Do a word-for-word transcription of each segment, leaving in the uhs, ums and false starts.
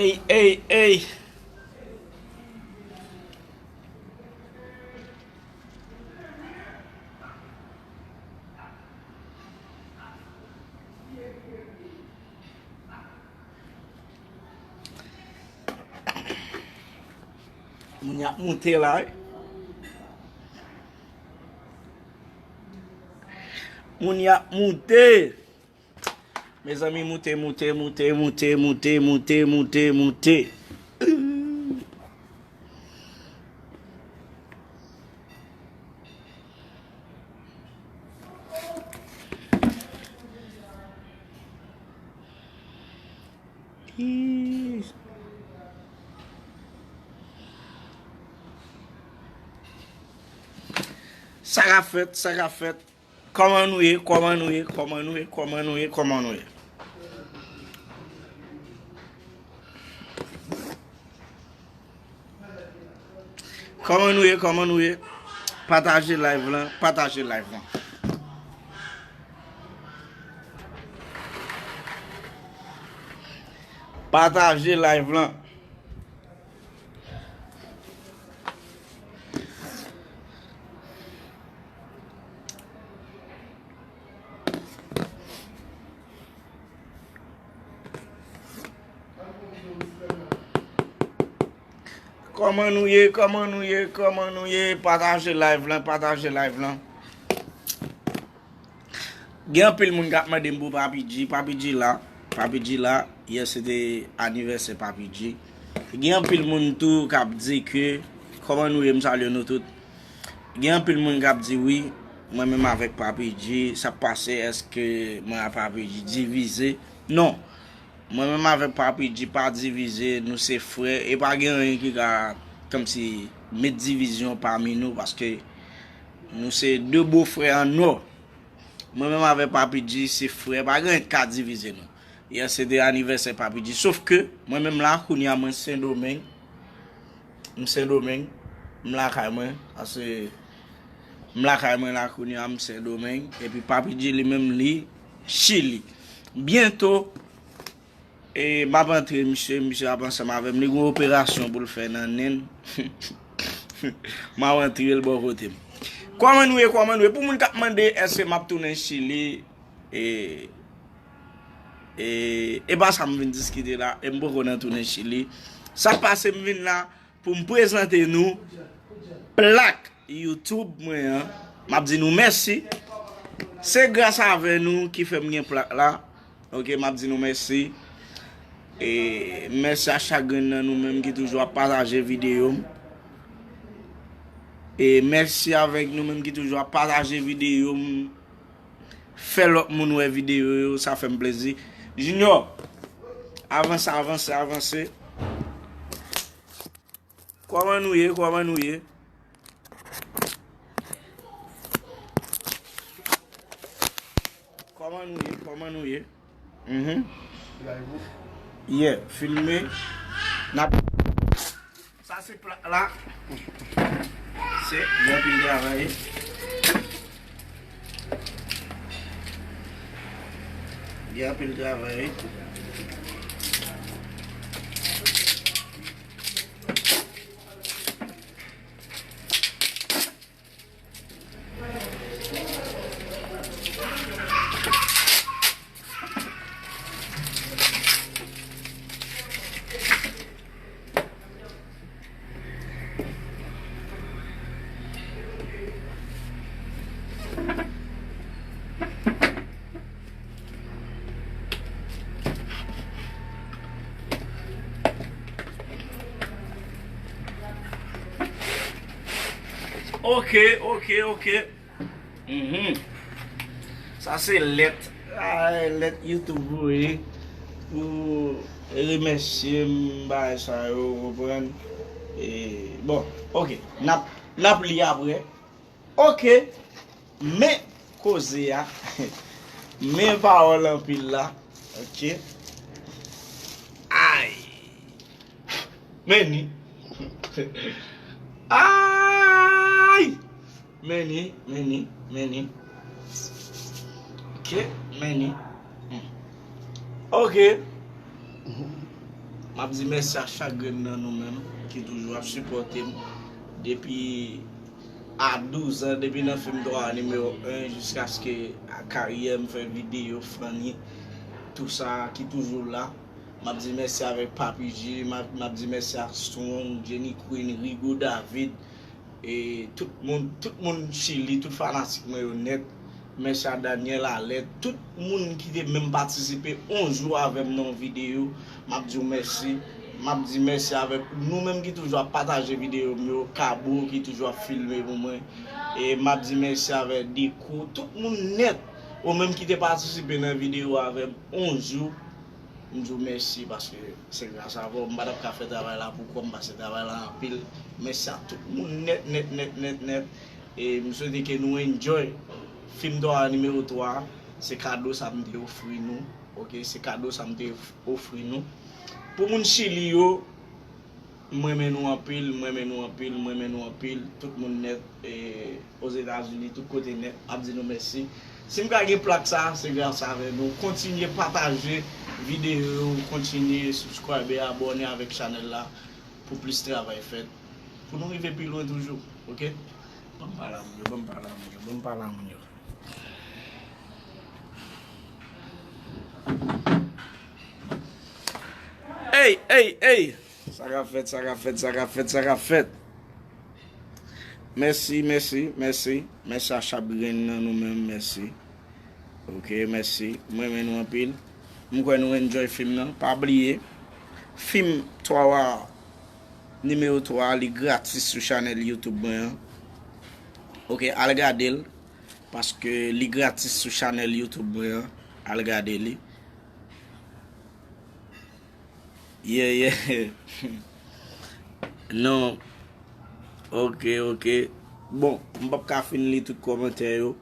Ey, ey, ey. Moun y ap moute la, wi. Moun y ap moute. Mezanmi, moute, moute, moute. Sa k ap fèt, sa k ap fèt. Kòman nou ye, kòman nou ye, kòman nou ye, kòman nou ye, kòman nou ye? Kòman nou ye, kòman nou ye? Pataje live lan, pataje live lan. Pataje live lan. Kòman nou ye? Kòman nou ye? Kòman nou ye? Pataje live lan, pataje live lan. Gen anpil moun k ap mande m pou Papi G. Papi G la. Papi G la. Yè se te anivèsè Papi G. Gen anpil moun tou k ap di ke, kòman nou ye? M salye nou tout. Gen anpil moun k ap di, wi, mwen menm avèk Papi G, sa k pase, èske mwen ak Papi G divize? Non. Mwen menm avèk Papi G pa divize, nou se frè, e pa gen anyen ki ka kòmsi met divizyon pami nou, paske nou se de bo frè an nò. Mwen menm avèk Papi G se frè, pa gen anyen ki ka divize nou. Yè se te anivèsè Papi G, sof ke mwen menm la, kounye a mwen Sendomeng, m Sendomeng, m lakay mwen, paske m lakay mwen la kounye a, m Sendomeng, epi Papi G li menm li Chili. Byento, e, m ap antre misye, misye ap ansanm avè m, li gen yon operasyon pou l fè nan nen l. M ap antre l bò kote m. Kòman nou ye, kòman nou ye? Pou moun k ap mande èske m ap tounen Chili, e, e, e pa sa m vin diskite la, e m poko nan tounen Chili. Sa k pase, m vin la pou m prezante nou plak YouTube mwen an. M ap di nou mèsi. Se gras avè nou ki fè m gen plak la. Ok, m ap di nou mèsi. E mèsi a chak grenn nan nou menm ki toujou ap pataje videyo m. E mèsi avèk nou menm ki toujou ap pataje videyo m. Fè lòt moun wè videyo yo, sa fè m plezi. Junior, avanse, avanse, avanse. Kòman nou ye? Kòman nou ye? Kòman nou ye? Kòman nou ye? Mhm. Yeah, filme. N ap, sa se plak la. Se gen anpil travay. Gen anpil travay. Ok, ok, ok. Mhm. Sa se lèt, ah, lèt YouTube voye pou remèsye m, bagay sa yo, w konprann? E, bon, ok, n ap, n ap li apre. Ok, men koze a, men pawòl anpil la, ok. Ay! Men ni. Ay! Men ni, men ni, men ni. Ok, men ni. Hmm. Ok. M M ap di mèsi a chak grenn nan nou menm ki toujou ap sipòte m depi a douz an, depi nan fim twa a nimewo en jiskaske karyè m fè videyo, Fanny, tou sa ki toujou la. M ap di mèsi avèk Papi G, m ap, m ap di mèsi ak Strong, Jenny Queen, Rigo David, e tout moun, tout moun Chili, tout fanatik mwen yo nèt. Mèsi a Daniel Alèt, tout moun ki te menm patisipe yon jou avè m nan yon videyo, m ap di w mèsi. M ap di mèsi avèk nou menm ki toujou ap pataje videyo m yo, Kabo ki toujou ap filme pou mwen. E m ap di mèsi avèk Deco, tout moun nèt, ou menm ki te patisipe nan videyo avè m yon jou. M di w mèsi paske se gras a vou m pa t ap ka fè travay la pou kò m, paske travay la anpil. Mèsi a tout moun nèt, nèt, nèt, nèt, nèt. E m swete ke nou enjoy fim twa a nimewo twa a. Se kado sa m te ofri nou. Oke, se kado sa m te of- ofri nou. Pou moun Chili yo, m renmen nou anpil, m renmen nou anpil, m renmen nou anpil. Tout moun nèt, e, Ozetazini, tout kote nèt, ap di nou mèsi. Si m ka gen plak sa, se gras avè nou. Kontinye pataje videyo yo, kontinye subscribe, abòne avèk chanèl la pou plis travay fèt. Pou nou rive pi lwen toujou, oke? Ban m pale a moun yo, ban m pale a moun yo, ban m pale a moun yo. Ey, ey, ey! Sa k ap fèt, sa k ap fèt, sa k ap fèt, sa k ap fèt? Mèsi, mèsi, mèsi. Mèsi a chak grenn nan nou menm, mèsi. Oke, mèsi. M renmen nou anpil. M kwè nou enjoy fim nan. Pa bliye, fim twa a, nimewo twa a, li gratis sou chanèl YouTube mwen an. Oke, al gade l. Paske li gratis sou chanèl YouTube mwen an. Al gade li. Yeah, yeah. Non. Oke, oke. Bon, m p ap ka fin li tout kòmantè yo.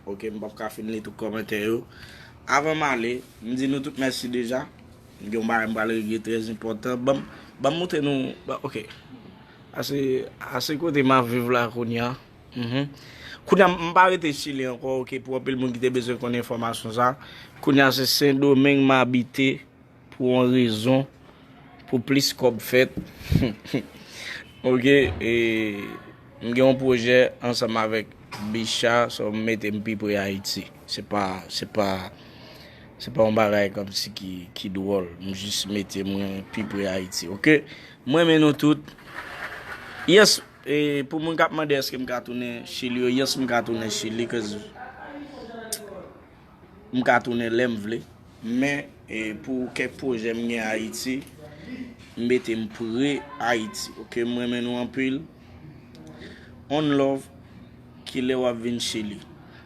Oke, m p ap ka fin li tout kòmantè yo. Avan m ale, m di nou tout mèsi deja. M gen yon bagay m pral regle trè enpòtan. Ban m, ban m montre nou, ba, oke. Ase, ase kote m ap viv la kounye a. Mhm. Kounye a, m pa rete Chili ankò, oke, pou anpil moun ki te bezwen konn enfòmasyon sa. Kounye a, se Sendomeng m abite pou yon rezon, pou plis kòb fèt. Oke, e m gen yon pwojè ansanm avèk Bicha, so m mete m pi pre Ayiti. Se pa, se pa, se pa yon bagay kòmsi ki, ki dwòl. M jis mete mwen pi pre Ayiti, oke? M renmen nou tout. Yes, e pou moun k ap mande èske m ka tounen Chili yo, yes, m ka tounen Chili, 'cause m ka tounen lè m vle. Men, e, pou kèk pwojè m gen Ayiti, m mete m pre Ayiti. Oke, m renmen nou anpil. One love, kilè w ap vin Chili?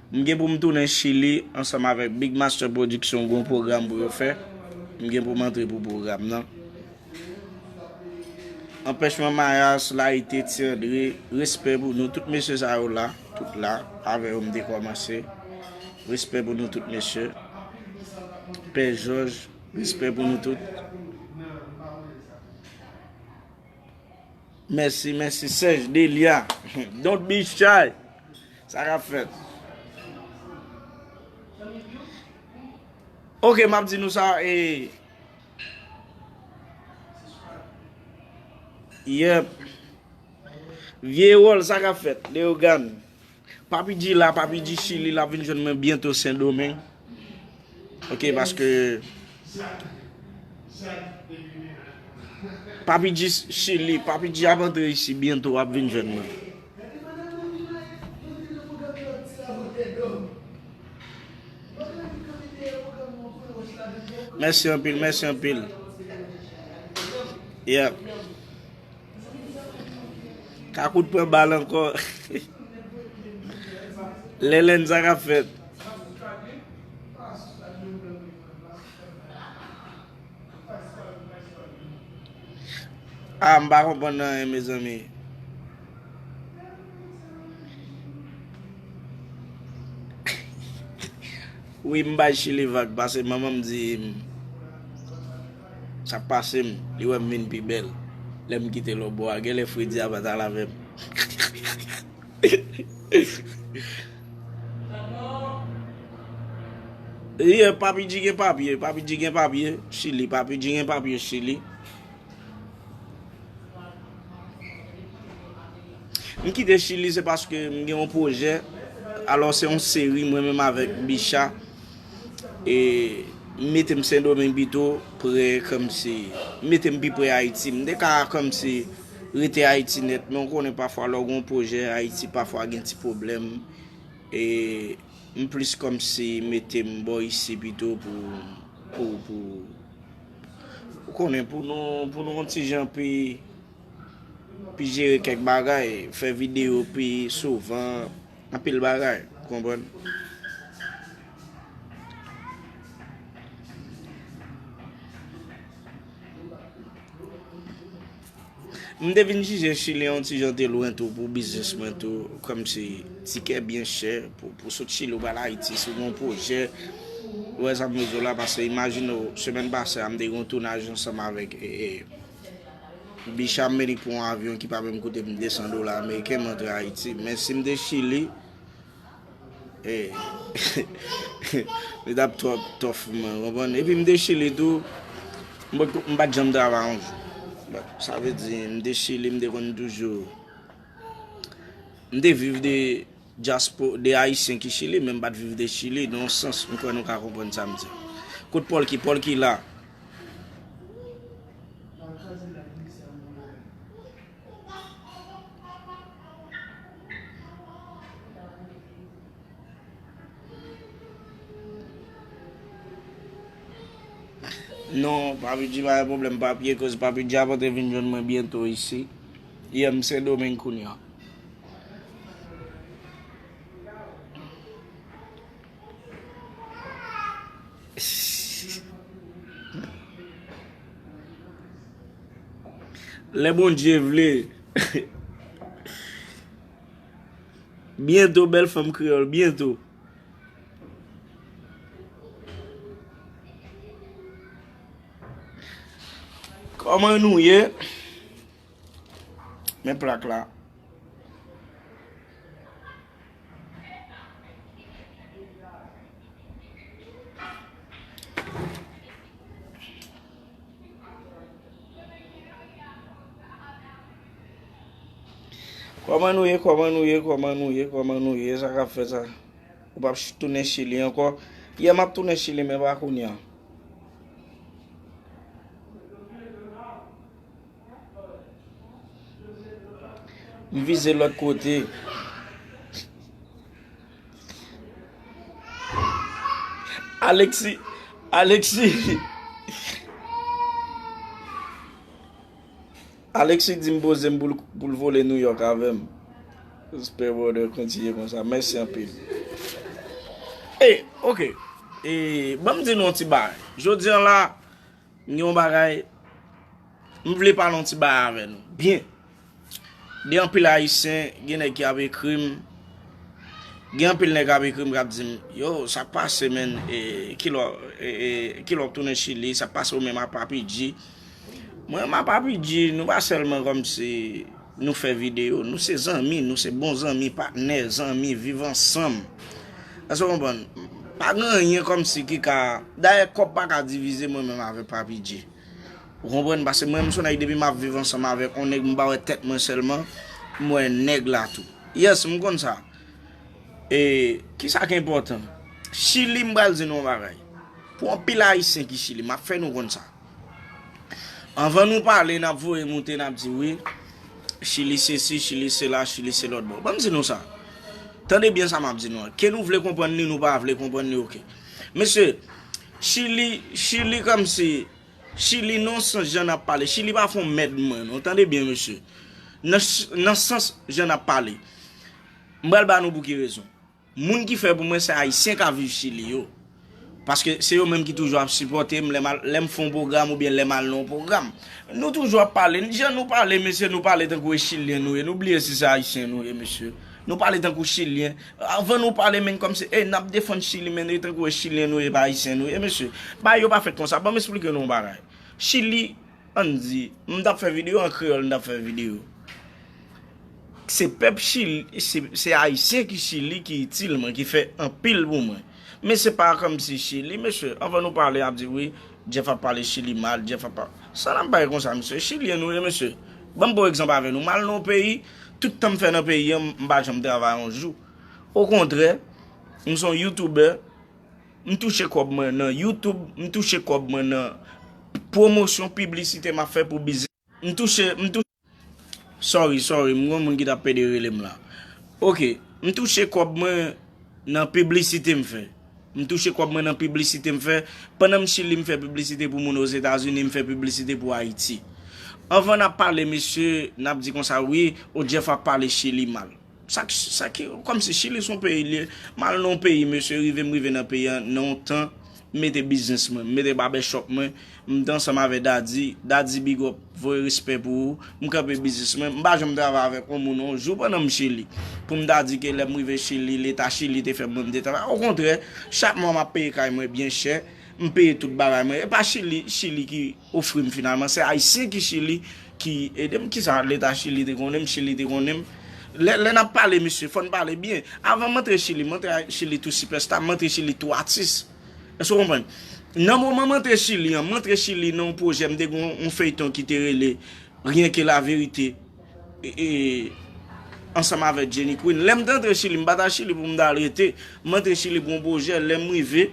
M gen pou m tounen Chili ansanm avèk Big Master Production, gen yon pwogram pou yo fè. M gen pou m antre pou pwogram nan. Anpèchman Mayas, Layite, Ti Andre, respè pou nou. Tout mesye sa yo la, tout la, avè yo m te kòmanse. Respè pou nou tout mesye. Pè Jòj, respè pou nou tout. Mèsi, mèsi Sèj Delia. Don't be shy. Sa k ap fèt? Oke, m ap di nou sa, e, yep. Vye wòl, sa k ap fèt? Leogane. Papi G la, Papi G Chili, l ap vin jwenn mwen byento Sendomeng. Oke, paske Papi G Chili, Papi G ap antre isi byento, ap vin jwenn mwen. Mèsi anpil, mèsi anpil. Yep. Kakout pran bal ankò. Lèlèn, sa k ap fèt? Ah, m pa konprann anyen, mezanmi. Wi, m bay Chili vag, pase manman m di m sa k pase m, li wè m vin pi bèl. Lè m kite lòtbò a, genlè fredi a pa t al avè m. Yeah, Papi G gen papye, Papi G gen papye, Chili, Papi G gen papye, Chili. M kite Chili, se paske m gen yon pwojè. Alò, se yon seri, mwen menm avèk Bicha. E m mete m Sendomeng pito, prè kòmsi, m mete m pi prè Ayiti. M te ka kòmsi rete Ayiti nèt, men w konnen pafwa lè w gen yon pwojè Ayiti, pafwa gen ti pwoblèm. E m plis kòmsi mete m bò isi pito pou, pou, pou, ou konnen, pou nou, pou nou yon ti jan pi, pi jere kèk bagay, fè videyo pi souvan, anpil bagay, konprann? M te vin jije Chili yon ti jan te lwen tou pou biznis mwen tou, kòmsi tikè byen chè, pou, pou sot Chili ou pral Ayiti, si w gen yon pwojè, ou wè sa m vle di w la, paske imajine w, semèn pase a, m te gen yon tounaj ansanm avèk, e, e, Bicha, m mennen pou yon avyon ki pa menm koute m de san dola ameriken, m antre Ayiti. Men si m te Chili, e, li t ap twò tòf mwen, konprann? Epi m te Chili tou, m pot-, m pa t janm travay yon jou. Sa vle di, m te Chili, m te konn toujou, m te viv de dyaspo-, de Ayisyen ki Chili, men m pa t viv de Chili, nan yon sans, m kwè nou ka konprann sa m di. Kot Pòlki? Pòlki la. Non, Papi G pa gen pwoblèm papye, koz Papi G ap antre vin jwenn mwen byento isi. Yè m Sendomeng kounye a. Lè Bondye vle. Byento, bèl fanm kreyòl, byento. Kòman nou ye? Men plak la. Kòman nou ye, kòman nou ye, kòman nou ye, kòman nou ye, sa k ap fèt sa? Ou p ap ch-, tounen Chili ankò? Yè m ap tounen Chili, men pa kounye a. M vize lòt kote. Alexis, Alexis. Alexis di m poze m pou l, pou l vole New York avè m. Respè, brother, kontinye konsa. Mèsi anpil. E, oke. E, ban m di nou yon ti bagay. Jodi a la, m gen yon bagay, m vle pale yon ti bagay avè nou. Byen. Gen anpil Ayisyen, gen nèg ki ap ekri m. Gen anpil nèg k ap ekri m, k ap di m, "Yo, sa k pase, menn? E, kilè w, e, e, kilè w ap tounen Chili? Sa k pase ou menm ak Papi G?" Mwen, m ak Papi G, nou pa sèlman kòmsi nou fè videyo, nou se zanmi, nou se bon zanmi, patnè, zanmi, viv ansanm. Èske w konprann? Pa gen anyen kòmsi ki ka, dayè, kòb pa ka divize mwen menm avèk Papi G. Ou konprann? Paske mwen, m se yon nèg, depi m ap viv ansanm avèk yon nèg, m pa wè tèt mwen sèlman, m wè nèg la tou. Yes, m konn sa. E, kisa k enpòtan? Chili, m pral di nou yon bagay. Pou anpil Ayisyen ki Chili, m ap fè nou konn sa. Anvan nou pale, n ap voye moute, n ap di wi, Chili sesi, Chili sela, Chili se lòt bò. Ban m di nou sa. Tande byen sa m ap di nou an. Ke nou vle konprann li, nou pa vle konprann li, oke. Mesye, Chili, Chili kòmsi, Chili nan sans jan n ap pale. Chili pa fè yon mèd mwen, non. Tande byen, mesye. Nan ch-, nan sans jan n ap pale. M pral ba nou pou ki rezon. Moun ki fè pou mwen, se Ayisyen k ap viv Chili yo. Paske se yo menm ki toujou ap sipòte m lè m al, lè m fè yon pwogram oubyen lè m al nan yon pwogram. Nou toujou ap pale. Jan nou pale, mesye, nou pale tankou e Chilyen nou ye. Nou bliye si se Ayisyen nou ye, mesye. Nou pale tankou Chilyen. Anvan nou pale, menn, kòmsi, e, n ap defann Chili, menn, e tankou e Chilyen nou ye, pa Ayisyen nou ye, mesye. Bagay yo pa fèt konsa. Ban m esplike nou yon bagay. Chili, ann di, m t ap fè videyo an kreyòl, m t ap fè videyo. Se pèp Chili, se, se Ayisyen ki Chili ki itil mwen, ki fè anpil pou mwen. Men se pa kòmsi Chili, mesye, anvan nou pale, ap di, "Wi, Jeff ap pale Chili mal, Jeff ap pa-," sa n ap bay konsa, mesye. Chilyen nou ye, mesye. Ban m pran egzanp avè nou. M al nan yon peyi, Tout tan m fè nan peyi an, m pa janm travay yon jou. Okontrè, m se yon youtubè, m touche kòb mwen nan YouTube, m touche kòb mwen nan pwomosyon, piblisite m ap fè pou biznis. M touche, m touche, sorry, sorry, m gon moun ki t ap pede rele m la. Oke, m touche kòb mwen nan piblisite m fè. M touche kòb mwen nan piblisite m fè. Pandan m Chili, m fè piblisite pou moun Ozetazini, m fè piblisite pou Ayiti. Anvan n ap pale, mesye, n ap di konsa, wi, o Jeff ap pale Chili mal. Sa, sa ki, kòmsi Chili se yon peyi l ye. M al nan yon peyi, mesye, rive m rive nan peyi an, nan yon tan, m mete biznis mwen, m mete babèchòp mwen, m te ansanm avè Daddy, Daddy big up, voye respè pou ou, m kanpe biznis mwen, m pa janm travay avèk yon moun yon jou pandan m Chili. Pou m ta di ke lè m rive Chili, leta Chili te fè mwen m te travay. Okontrè, chak mwa m ap peye kay mwen byen chè, m peye tout bagay mwen. E pa Chili, Chili ki ofri m finalman, se Ayisyen ki Chili ki ede m. Kisa leta Chili te konnen m, Chili te konnen m. Lè, lè n ap pale, mesye, fò n pale byen. Avan m antre Chili, m antre Chili tou sipèsta, m antre Chili tou atis. Èske w konprann? Nan moman m antre Chili an, m antre Chili nan yon pwojè, m te gen yon, yon feyton ki te rele Rien que la vérité, e, e, ansanm avèk Jenny Queen. Lè m te antre Chili, m pa t al Chili pou m ta al rete. M antre Chili pou yon pwojè. Lè m rive,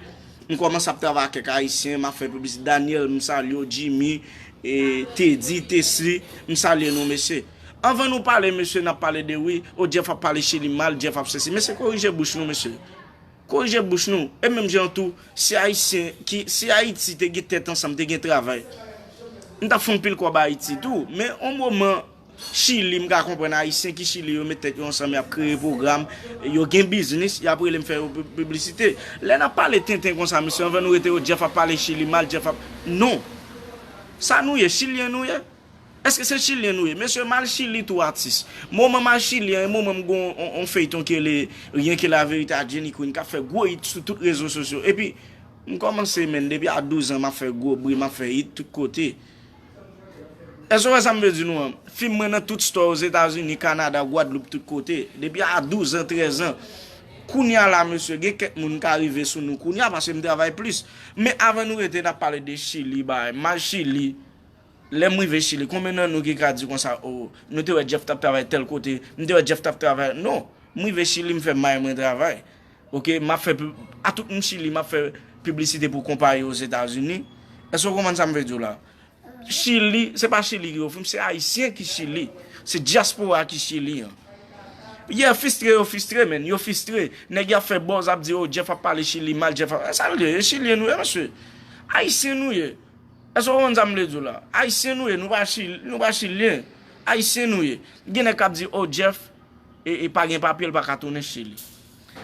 m kòmanse ap travay ak kèk Ayisyen, m ap fè piblisite. Daniel, m salye w, Jimmy, e, Teddy, Tesly, m salye nou, mesye. Anvan nou pale, mesye, n ap pale de wi, o Jeff ap pale Chili mal, Jeff ap sesi. Mesye, korije bouch nou, mesye. Korije bouch nou. E menm jan tou, si Ayisyen, ki, si Ayiti te gen tèt ansanm, te gen travay, m t ap fè anpil kòb Ayiti tou. Men, yon moman, Chili, m ka konprann Ayisyen ki Chili, yo met tèt yo ansanm, y ap kreye pwogram, yo gen biznis, y ap rele m fè yo pi-, piblisite. Lè n ap pale tenten konsa, mesye, anvan nou rete, o Jeff ap pale Chili mal, Jeff ap, non. Sa nou ye, Chilyen nou ye? Èske se Chilyen nou ye? Mesye, m al Chili tou atis. Moman m al Chili an, e moman m gon on, on feyton ki rele Rien que la vérité ak Jenny Queen k ap fè gwo hit sou tout rezo sosyo. Epi, m kòmanse, menn, depi a douz an, m ap fè gwo bri, m ap fè hit tout kote. Èske w wè sa m vle di nou an? Fim mwen nan tout store Ozetazini, Kanada, Gwadloup, tout kote. Depi a douz an, trèz an. Kounye a la, mesye, gen kèk moun ka rive sou nou kounye a paske m travay plis. Men avan nou rete, n ap pale de Chili, bay. M al Chili. Lè m rive Chili, konbyen nan nou ki ka di konsa, o, nou te wè Jeff t ap travay tèl kote, m te wè Jeff t ap travay. Non. M rive Chili, m fè may mwen travay. Oke, m ap fè pib-, a tout m Chili, m ap fè piblisite pou konpayi Ozetazini. Èske w konprann sa m vle di w la? Chili, se pa Chili ki ofri m, se Ayisyen ki Chili. Se dyaspora ki Chili an. Yeah, fistre yo fistre, menn. Yo fistre. Nèg y ap fè buzz, ap di, o, Jeff ap pale Chili mal, Jeff ap, sa l ye? E Chilyen nou ye, mesye. Ayisyen nou ye. Èske w konprann sa m vle di w la? Ayisyen nou ye, nou pa Chil-, nou pa Chilyen. Ayisyen nou ye. Gen nèg k ap di, o, Jeff, e, e pa gen papye, l pa ka tounen Chili.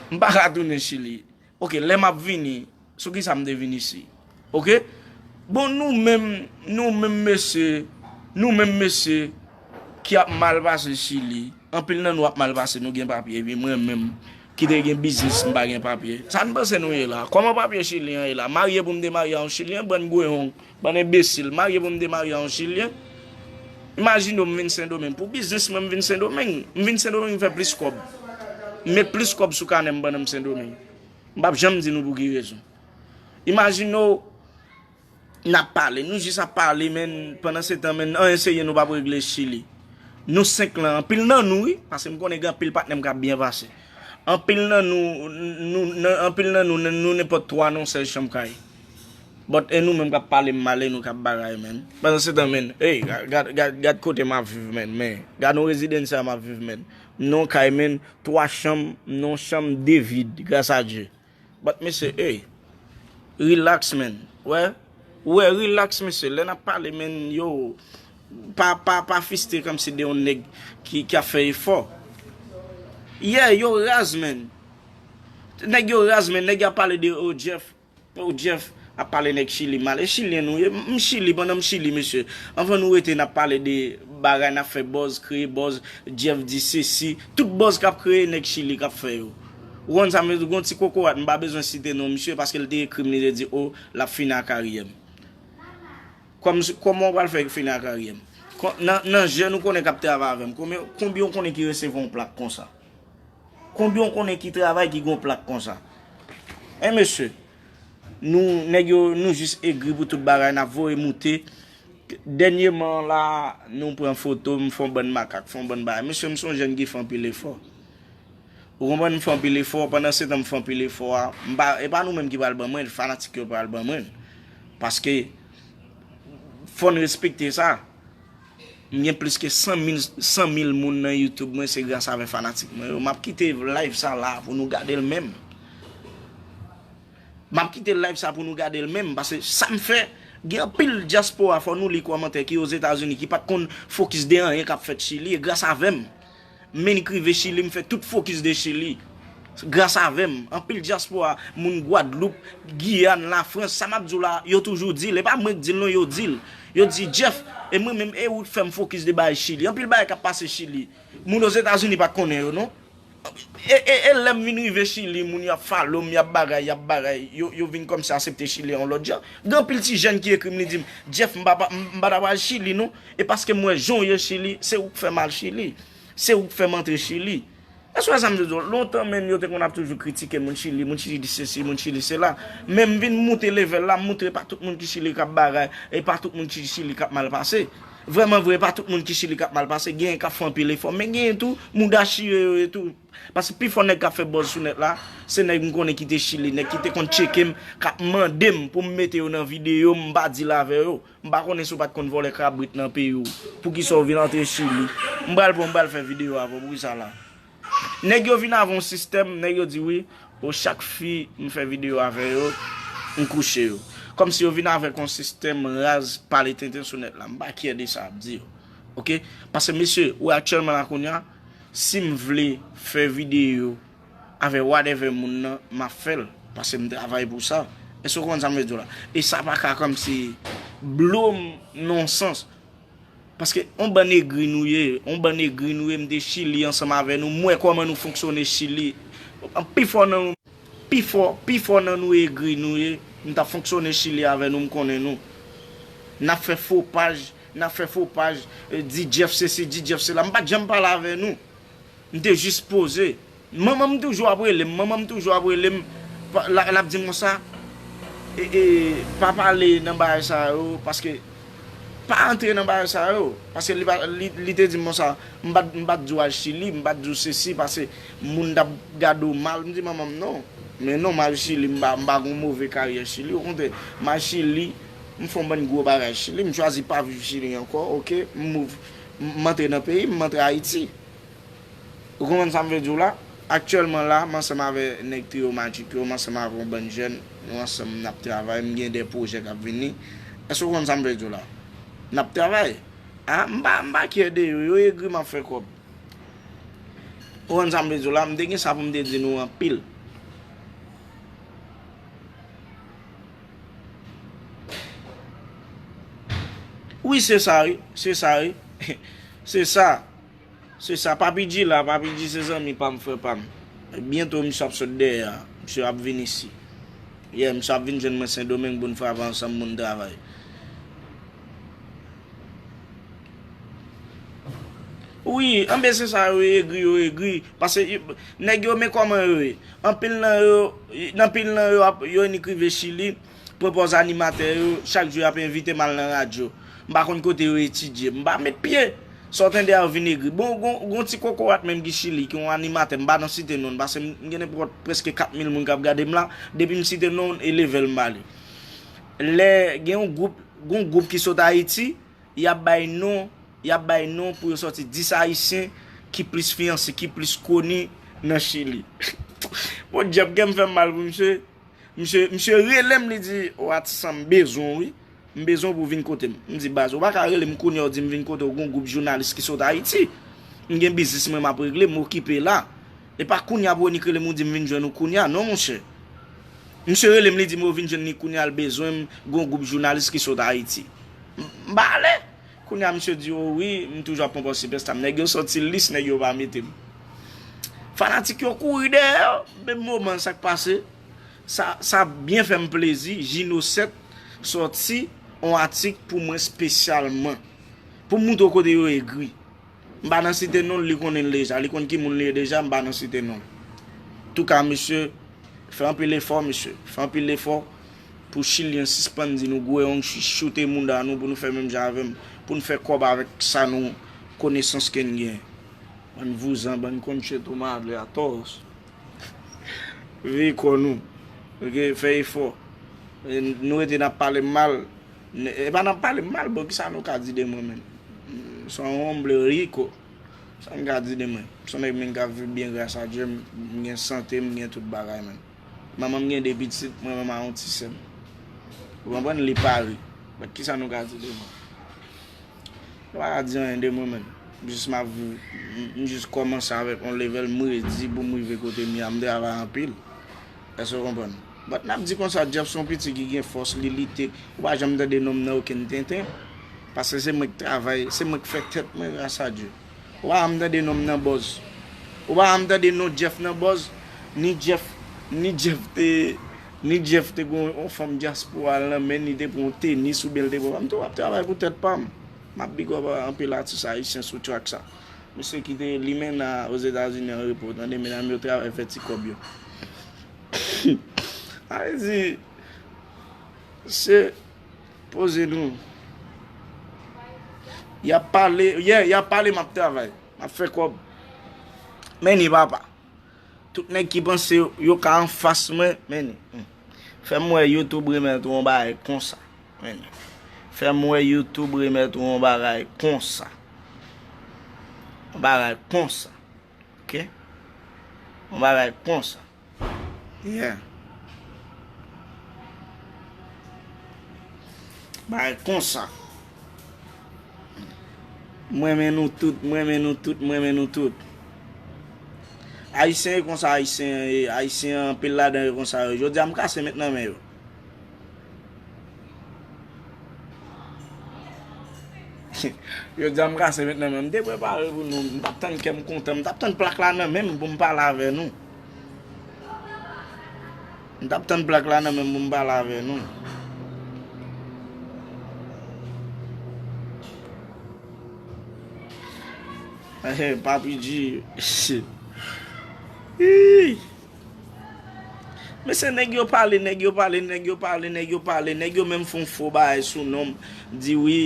M pa ka tounen Chili. Oke, lè m ap vini, sou kisa m te vin isi? Oke? Bon, nou menm, nou menm mesye, nou menm mesye ki ap mal pase Chili, anpil nan nou ap mal pase, nou gen papye, epi mwen menm, ki te gen biznis, m pa gen papye. Sa n panse nou ye la? Kòman papye Chili an ye la? Marye pou m te marye a yon Chilyen, bann gweyong, bann enbesil, marye pou m te marye a yon Chilyen. Imajine w, m vin Sendomeng. Pou biznis mwen, m vin Sendomeng. M vin Sendomeng, m fè plis kòb. M met plis kòb sou kanè m pandan m Sendomeng. M p ap janm di nou pou ki rezon. Imajine w, n ap pale, nou jis ap pale, men pandan se tan, men anyen serye nou p ap regle Chili. Nou senk lan, anpil nan nou, wi, paske m konnen gen anpil patnè m k ap byen pase. Anpil nan nou, nou, nan, anpil nan nou, nou, nou nenpòt twa nan yon sèl chanm kay. But e nou menm k ap pale m mal, e nou k ap bagay, men. Pandan se tan, men, ey, gad, gad, gad, gad kote m ap viv, men, men. Gad yon rezidansyèl m ap viv, men. M nan yon kay, men, twa chanm, m nan yon chanm de vid, gras a Dye. But mesye, ey, relax, man. Wè, wè, relax, mesye. Lè n ap pale, man, yo, pa, pa, pa fistre kòmsi de yon nèg ki, ki ap fè efò. Yeah, yo raz, man. Nèg yo raz, man. Nèg y ap pale de, o, Jeff. O, Jeff ap pale nèg Chili mal. E Chilyen nou ye? M Chili, pandan m Chili, mesye. Anvan nou rete, n ap pale de bagay, n ap fè buzz, kreye buzz. Jeff di sesi. Tout buzz k ap kreye, nèg Chili k ap fè yo. Ou konn sa m vle di? Gon ti kokorat, m pa bezwen site non misye, paske l te ekri m, li te di, o, l ap fini ak karyè m. Kòm, kòman w pral fè fini ak karyè m? Kon-, nan, nan jèn ou konnen k ap travay avè m, konbyen, konbyen w konnen ki resevwa yon plak konsa? Konbyen w konnen ki travay ki gon plak konsa? En mesye, nou, nèg yo, nou jis egri pou tout bagay, n ap voye moute. Dènyèman la, nou pran foto, m fè yon bann makak, fè yon bann bagay. Mesye, m se yon jèn ki fè anpil efò. Ou konprann, m fè anpil efò, pandan se tan m fè anpil efò a, m pa, e pa nou menm ki pral ban mwen l, fanatik yo pral ban mwen l. Paske, fò n respekte sa. M gen plis ke san mil, san mil moun nan YouTube mwen, se gras avè fanatik mwen yo. M ap kite live sa la pou nou gade l menm. M ap kite live sa pou nou gade l menm, paske sa m fè, gen anpil dyaspora, fò nou li kòmantè, ki Ozetazini, ki pa t konn fokis de anyen k ap fèt Chili, e gras avè m, men n rive Chili, m fè tout fokis de Chili. Gras avè m, anpil dyaspora, moun Gwadloup, Giyàn, Lafrans, sa m ap di w la, yo toujou di l, e pa mwen k di l non, yo di l. Yo di, Jeff, e mwen menm, e ou k fè m fokis de bagay Chili. Anpil bagay k ap pase Chili. Moun Ozetazini pa t konnen yo non. E, e, e lè m vin rive Chili, moun y ap follow m, y ap bagay, y ap bagay, yo, yo vin kòmsi aksepte Chili yon lòt jan. Gen anpil ti jèn ki ekri m, li di m, Jeff, m pa, pa, m pa ta pral Chili non. E paske m wè jan w ye Chili, se ou k fè m al Chili. Se ou k fè m antre Chili. Èske w wè sa m vle di w? Lontan menm, yo te konn ap toujou kritike moun Chili, moun Chili sesi, moun Chili sela. Men m vin moute level la, m montre pa tout moun ki Chili k ap bagay, e pa tout moun ki Chili k ap mal pase. Vrèman vre, e pa tout moun ki Chili k ap mal pase, genyen k ap fè anpil efò, men genyen tou, mouda chire yo ye tou. Paske pifò nèg k ap fè buzz sou nèt la, se nèg m konnen ki te Chili, nèg ki te konn tcheke m, k ap mande m pou m mete yo nan videyo m, m pa deal avè yo. M pa konnen si w pa t konn vòlè kabrit nan peyi w. Poukisa w vin antre Chili? M pral pran, m pral fè videyo avè w, poukisa la? Nèg yo vin avè yon sistèm, nèg yo di wi, o chak fi m fè videyo avè yo, m kouche yo. Kòmsi yo vin avèk yon sistèm raz, pale tenten sou nèt la. M pa kyè de sa ap di yo. Oke? Paske mesye, ou aktyèlman la kounye a, si m vle fè videyo avè whatever moun nan, m ap fè l. Paske m travay pou sa. Èske w konprann sa m vle di w la? E sa pa ka kòmsi blow m nan yon sans. Paske on bann egri nou ye, on bann egri nou ye, m te Chili ansanm avè nou, m wè kòman nou fonksyone Chili. Pifò nan nou, pifò, pifò nan nou egri nou ye, m t ap fonksyone Chili avè nou, m konnen nou. N ap fè fo paj, n ap fè fo paj, eh, di Jeff sesi, di Jeff sela, m pa t janm pale avè nou. M te jis poze. Manman m toujou ap rele m, manman m toujou ap rele m, pa- l a- l ap di m konsa, e, e, pa pale nan bagay sa yo, paske pa antre nan bagay sa yo, paske li, pa- li, li te di m konsa, m pa t- m pa t di w al Chili, m pa t di w sesi, paske moun t ap gade w mal, m di manman m non, men non, m al Chili, m pa, m pa gon move karyè Chili, okontrè, m al Chili, m fè yon bann gwo bagay Chili, m chwazi pa viv Chili ankò, oke, m move, m antre nan peyi m, m antre Ayiti. Ou konprann sa m vle di w la? Aktyèlman la, m ansanm avè nèg Trio Magic yo, m ansanm avè yon bann jèn, nou ansanm n ap travay, m gen de pwojè k ap vini. Èske w konn sa m vle di w la? N ap travay. A, m pa, m pa kyè de yo, yo egri m ap fè kòb. Ou konn sa m vle di w la? M te gen sa pou m te di nou anpil. Wi, se sa, wi. Se sa, wi. Se sa. Se sa, Papi G la, Papi G se zanmi pa m, frè pa m. Byento misye ap sot dèyè a, misye ap vin isi. Yeah, misye ap vin jwenn mwen Sendomeng pou n frape ansanm, pou n travay. Wi, anben se sa yo egri, yo egri. Paske y- nèg yo men kòman yo ye. Anpil nan yo, anpil nan yo ap, yo annik rive Chili, pran pòz animatè yo, chak jou y ap envite m al nan radyo. M pa konn kote yo etidye. M pa met pye. Sa w tande a yo vin egri. Bon, gon, gon ti kokorat menm ki Chili, ki yon animatè, m pa nan site non l, paske m gen nenpòt prèske kat mil moun k ap gade m la. Depi m site non l, e level m ba li. Lè gen yon gwoup, gon gwoup ki sot Ayiti, y ap bay non, y ap bay non pou yo sòti dis Ayisyen ki plis fiyanse, ki plis koni nan Chili. Bon, djab, kè m fè m mal pou misye. Misye, misye rele m, li di, "Watson, m bezwen w, wi. M bezwen w pou w vin kote m." M di, "Baz, ou pa ka rele m kounye a, w di m vin kote w, gon gwoup jounalis ki sot Ayiti. M gen biznis mwen m ap regle, m okipe la. E pa kounye a pou w annik rele m, ou di m vin jwenn ou kounye a, non, monchè." Misye rele m, li di m, "Ou vin jwenn li kounye a, l bezwen m, gon gwoup jounalis ki sot Ayiti." M, m pa ale. Kounye a, misye di, "O wi, m toujou ap pran pòz sipèsta m." Nèg yo sòti lis, nèg yo pa mete m. Fanatik yo kouri dèyè yo, menm moman sa k pase. Sa, sa byen fè m plezi, Jino sèt sòti yon atik pou mwen espesyalman. Pou m moutre w kote yo egri. M pa nan site non l, li konnen l deja. Li konn ki moun li ye deja, m pa nan site non l. Touka, mesye, fè anpil efò, mesye. Fè anpil efò. Pou Chilyen sispann di nou gwe ong, choute mouda nou pou nou fè menm jan avè m, pou n fè kòb avèk sa nou konesans ke n gen. Bann vouzan, bann konche tou madre atòs. Veye kò nou. Oke, fè efò. E, nou rete n ap pale m mal. E pa n ap pale m mal, bon, kisa nou ka di de mwen menm? M se yon hombre rico. Sa m ka di de mwen? M se yon nèg menm k ap viv byen gras a Dye, m, m gen sante, m gen tout bagay menm. Manman m gen de pitit, mwen menm a yon ti sè m. Ou konprann? Li pare. But kisa nou ka di de mwen? Nou pa ka di anyen de mwen menm. M jis m ap viv, m, m jis kòmanse avèk yon level, m redi pou m rive kote m ye a, m travay anpil. Èske w konprann? But n ap di konsa, Jeff se yon piti ki gen fòs, li lite. Ou pa janm tande non m nan okenn tenten. Paske se mwen k travay, se mwen k fè tèt mwen, gras a Dye. Ou pa janm tande non m nan buzz. Ou pa janm tande non Jeff nan buzz. Ni Jeff, ni Jeff te, ni Jeff te gon yon fanm dyaspora l nan men, li te pran yon tenis oubyen l te pran. M tou ap travay pou tèt pa m. M ap big up anpil atis ayisyen sou track sa. Misye kite limena Ozetazini an repo, tande medam yo travay fè ti kòb yo. Sa vle di, se poze nou. Y ap pale, yeah, y ap pale, m ap travay. M ap fè kòb. Men ni papa. Tout nèg ki panse yo ka anfas mwen, men ni. Hmm. Fè m wè YouTube remèt ou yon bagay konsa. Men ni. Fè m wè YouTube remèt ou yon bagay konsa. Yon bagay konsa. Oke? Yon bagay konsa. Yeah. Bagay konsa. Mwen renmen nou tout, mwen renmen nou tout, mwen renmen nou tout. Ayisyen e konsa, Ayisyen, e, Ayisyen anpil ladan yo konsa yo. Jodi a m kase met nan men yo. Jodi a m kase met nan men. M te prepare pou nou. M t ap tann kè m kontan. M t ap tann plak la nan men m pou m pale avè nou. M t ap tann plak la nan men m pou m pale avè nou. Ehe, Papi G. Ih. Men se nèg yo pale, nèg yo pale, nèg yo pale, nèg yo pale, nèg yo menm fè yon fo bagay sou non m, di wi.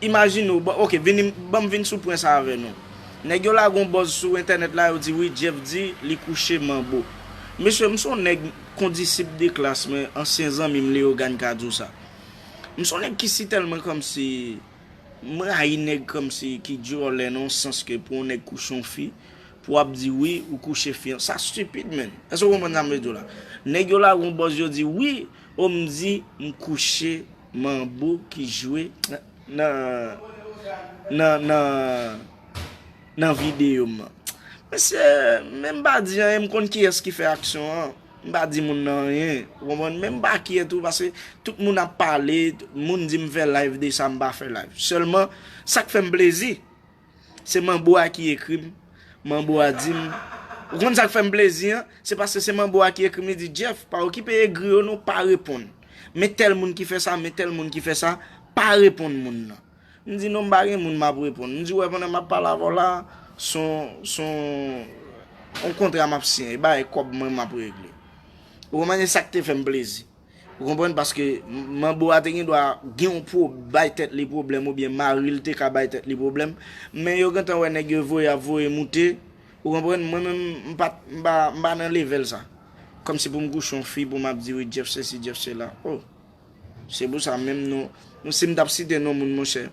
Imajine w, bon, oke, vini, ban m vin sou pwen sa avè nou. Nèg yo lage yon buzz sou entènèt la, yo di wi, Jeff di li kouche manbo. Mesye, m se yon nèg kondisip de klas mwen, ansyen zanmi m Leogane ka di w sa. M se yon nèg ki si tèlman kòmsi, m rayi nèg kòmsi ki djòlè nan yon sans ke pou yon nèg kouche yon fi, pou w ap di wi, ou kouche fi an. Sa stipid, menn. Èske w konprann sa m vle di w la? Nèg yo lage yon buzz, yo di wi, o m di m kouche manbo ki jwe nan, nan, nan, nan videyo m nan. Mesye, men m pa di anyen, m konn kiyès ki fè aksyon an. M pa di moun nan anyen, ou konprann? Men m pa kyè tou, paske tout moun ap pale, moun di m fè live de sa, m pa fè live. Sèlman, sa k fè m plezi, se manbo a ki ekri m, manbo a di m, ou konn sa k fè m plezi an? Se paske se manbo a ki ekri m, li di, Jeff, pa okipe egri yo non, pa reponn. Men tèl moun ki fè sa, men tèl moun ki fè sa, pa reponn moun nan. M di, non, m pa gen moun m ap reponn. M di, w wè, pandan m ap pale avè w la, se yon, se yon, yon kontra m ap siyen, e bagay kòb mwen m ap regle. Ou konprann, e sa k te fè m plezi. Ou konprann, paske manbo a te gen dwa gen yon pwo-, bay tèt li pwoblèm, oubyen mari l te ka bay tèt li pwoblèm, men yo gentan wè nèg yo voye ap voye moute, ou konprann, mwen menm, m pa, m pa, m pa nan level sa. Kòmsi pou m kouche yon fi, pou m ap di, wi, Jeff sesi, Jeff sela. Oh. Se pou sa menm non, non, si m t ap site non moun, monchè,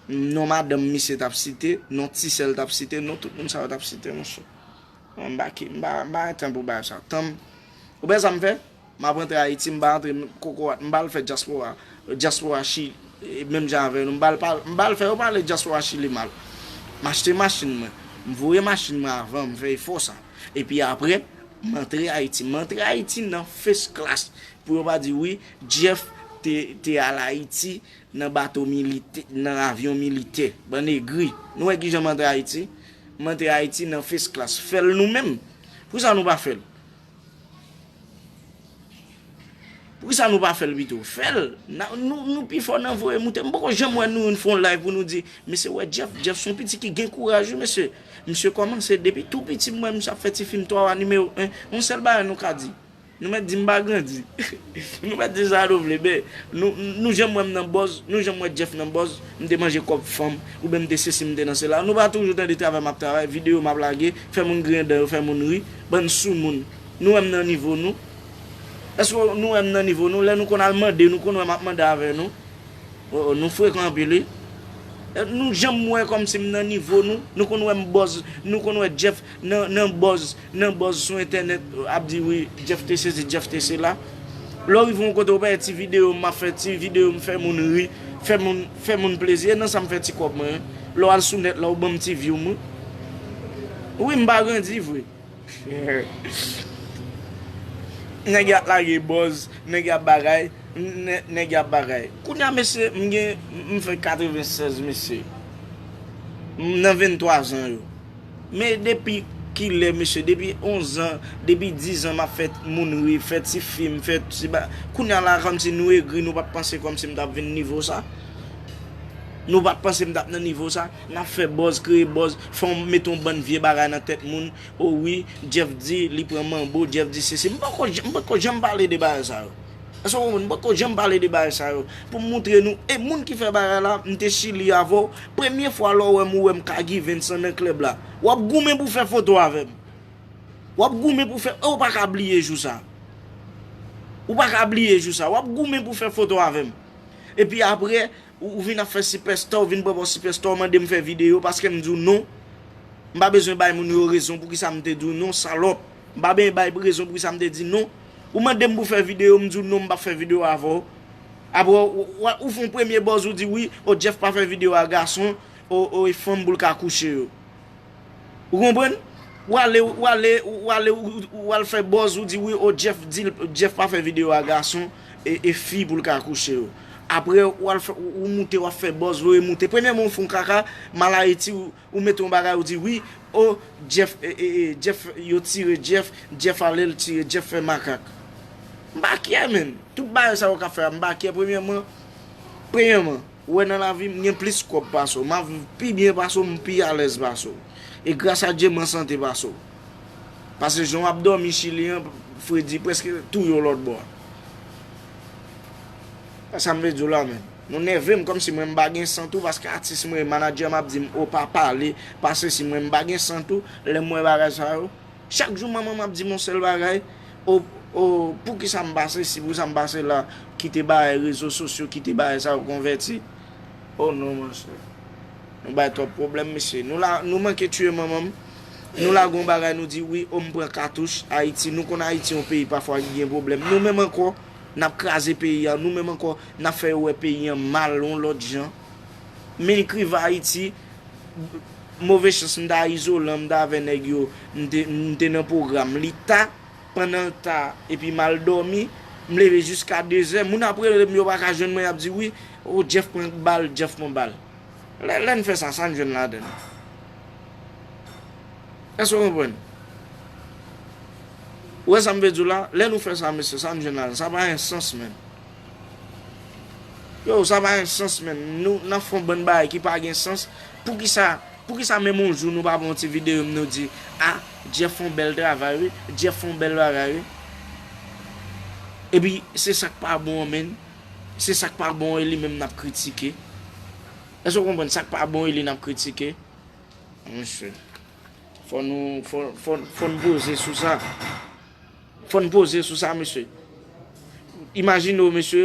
non madanm misye t ap site, non ti sè l t ap site, non tout moun sa yo t ap site, monchè. Mwen m pa ki, m pa, m pa gen tan pou bagay sa. Tan m, ou wè sa m fè? M ap rantre Ayiti, m pa rantre kokorat, m pa al fè dyaspora, dyaspora Chi-, e, menm jan avè nou. M pa al pa, m pa al fè yo pale dyaspora Chili mal. M achte machin mwen, m voye machin mwen avan, m fè efò sa. Epi apre, m antre Ayiti. M antre Ayiti nan first class. Pou yo pa di wi, Jeff te, te al Ayiti nan bato militè, nan avyon militè. Bann egri. Nou wè kijan m antre Ayiti? M antre Ayiti nan first class. Fè l nou menm. Poukisa nou pa fè l? Poukisa nou pa fè l pito? Fè l. Na, nou, nou pi fò nan voye moute. M poko janm wè nou youn fè yon live pou nou di, mesye, wè Jeff, Jeff se yon piti ki gen kouraj, wi, mesye. Misye kòmanse depi tou piti, m wè misye ap fè ti fim twa wa nimewo en. Yon sèl bagay nou ka di. Nou mèt di m pa grandi. Nou mèt di sa nou vle, men nou, nou janm wè m nan buzz, nou janm wè Jeff nan buzz, m te manje kòb fanm, oubyen m te sesi, m te nan sela. Nou pa toujou tande travay m ap travay, videyo m ap lage, fè moun griyen dan yo, fè moun ri, bann soumoun. Nou wè m nan nivo nou? Èske nou wè m nan nivo nou? Lè nou konn al mande, nou konn wè m ap mande avè nou? Oh, oh, nou frekan anpil, wi. Eh, nou janm wè kòmsi m nan nivo nou. Nou konn wè m buzz, nou konn wè Jeff nan, nan buzz, nan buzz sou entènèt, ap di wi, Jeff te sesi, Jeff te sela. Lè w rive yon kote, w pa wè ti videyo m ap fè, ti videyo m fè moun ri, fè moun, fè moun plezi. E nan sa m fè ti kòb mwen, wi. Lè w al sou nèt la, w ban m ti view mwen. Wi, m pa grandi vre. Nèg y ap lage buzz, nèg y ap bagay, nè-, nèg y ap bagay. Kounye a, mesye, m gen, m fè katrevennsèz, mesye. M nan venntwa zan yo. Men depi kilè, mesye, depi onz an, depi diz an, m ap fè moun ri, fè ti fim, fè ti ba-, kounye a la, kòmsi nou egri, nou pa t panse kòmsi m t ap vin nivo sa. Nou pa t panse m t ap nan nivo sa. N ap fè buzz, kreye buzz, fè w mete yon bann vye bagay nan tèt moun. O wi, Jeff di li pran manbo, Jeff di sesi. M poko, m poko janm pale de bagay sa yo. Èske w konprann? M poko janm pale de bagay sa yo. Pou m montre nou, e moun ki fè bagay la, m te Chili avè w. Premye fwa lè w wè m, ou wè m ka given san nan klèb la. W ap goumen pou fè foto avè m. W ap goumen pou fè, e w pa ka bliye jou sa. Ou pa ka bliye jou sa. W ap goumen pou fè foto avè m. Epi apre, ou, ou vin ap fè sipèsta, ou vin pran pòz sipèsta, ou mande m fè videyo, paske m di w non. M pa bezwen bay moun yo rezon poukisa m te di w non, salòp. M pa bezwen bay rezon poukisa m te di non. Ou mande m pou fè videyo, m di w non, m p ap fè videyo avè w. Apre, ou, ou, ou fè yon premye buzz, ou di wi, o Jeff pa fè videyo a gason, o, o e fanm pou l ka kouche yo. Ou konprann? Ou ale, ou ale, ou ale, ou, ou al fè buzz, ou di wi, o Jeff di l, Jeff pa fè videyo a gason, e, e fi pou l ka kouche yo. Apre, ou al fè, ou, ou moute, w ap fè buzz, ou remoute. Premyèman, ou fè yon kaka, m al Ayiti, ou, ou mete yon bagay, ou di wi, o Jeff, e, e, e, Jeff, yo tire Jeff, Jeff ale, l tire Jeff, fè makak. M pa kyè, menn. Tout bagay sa yo k ap fè a, m pa kyè, premyèman. Premyèman, ou wè nan lavi, m gen plis kòb pase w. M ap viv pi byen pase w, m pi alèz pase w. E gras a Dye, m an sante pase w. Paske jan w ap dòmi Chili an, fredi prèske touye w lòt bò a. Sa m vle di w la, menn. Nou nève m kòmsi mwen m pa gen san tou, paske atis mwen, manadjè m ap di m, o pa pale, pa sesi, mwen m pa gen san tou, lè m wè bagay sa yo. Chak jou manman m ap di m yon sèl bagay, o, o, poukisa m pase si, poukisa m pase la, kite bagay rezo sosyo, kite bagay sa yo konvèti. O non, monchè. Nou bay twòp pwoblèm, mesye. Nou la, nou manke tiye manman m. Nou lage yon bagay, nou di, wi, o m pran katouch, Ayiti. Nou konn Ayiti yon peyi pafwa ki gen pwoblèm. Nou menm ankò, n ap kraze peyi a. Nou menm ankò, n ap fè yo wè peyi an mal yon lòt jan. Men k rive Ayiti, move chans m ta izolan, m ta avè nèg yo, m te, m te nan pwogram. Li ta, pandan l ta, epi m al dòmi, m leve jiska dezè. Moun ap rele m, yo pa ka jwenn mwen, y ap di, wi, o Jeff pran bal, Jeff pran bal. Lè, lè n fè sa, sa n jwenn ladan l? Èske w konprann? Ou wè sa m vle di w la? Lè nou fè sa, mesye, sa n jwenn ladan l? Sa pa gen sans, menn. Yo, sa pa gen sans, menn. Nou, n ap fè yon bann bagay ki pa gen sans. Poukisa, poukisa menm yon jou nou pa pran yon ti videyo m nou di, a, Jeff fè yon bèl travay, wi. Jeff fè yon bèl bagay, wi. Epi, se sa k pa bon an, menn. Se sa k pa bon an, e li menm n ap kritike. Èske w konprann? Sa k pa bon, e li n ap kritike. Monchè. Fò nou, fò, fò, fò n poze sou sa. Fò n poze sou sa, mesye. Imajine w, mesye.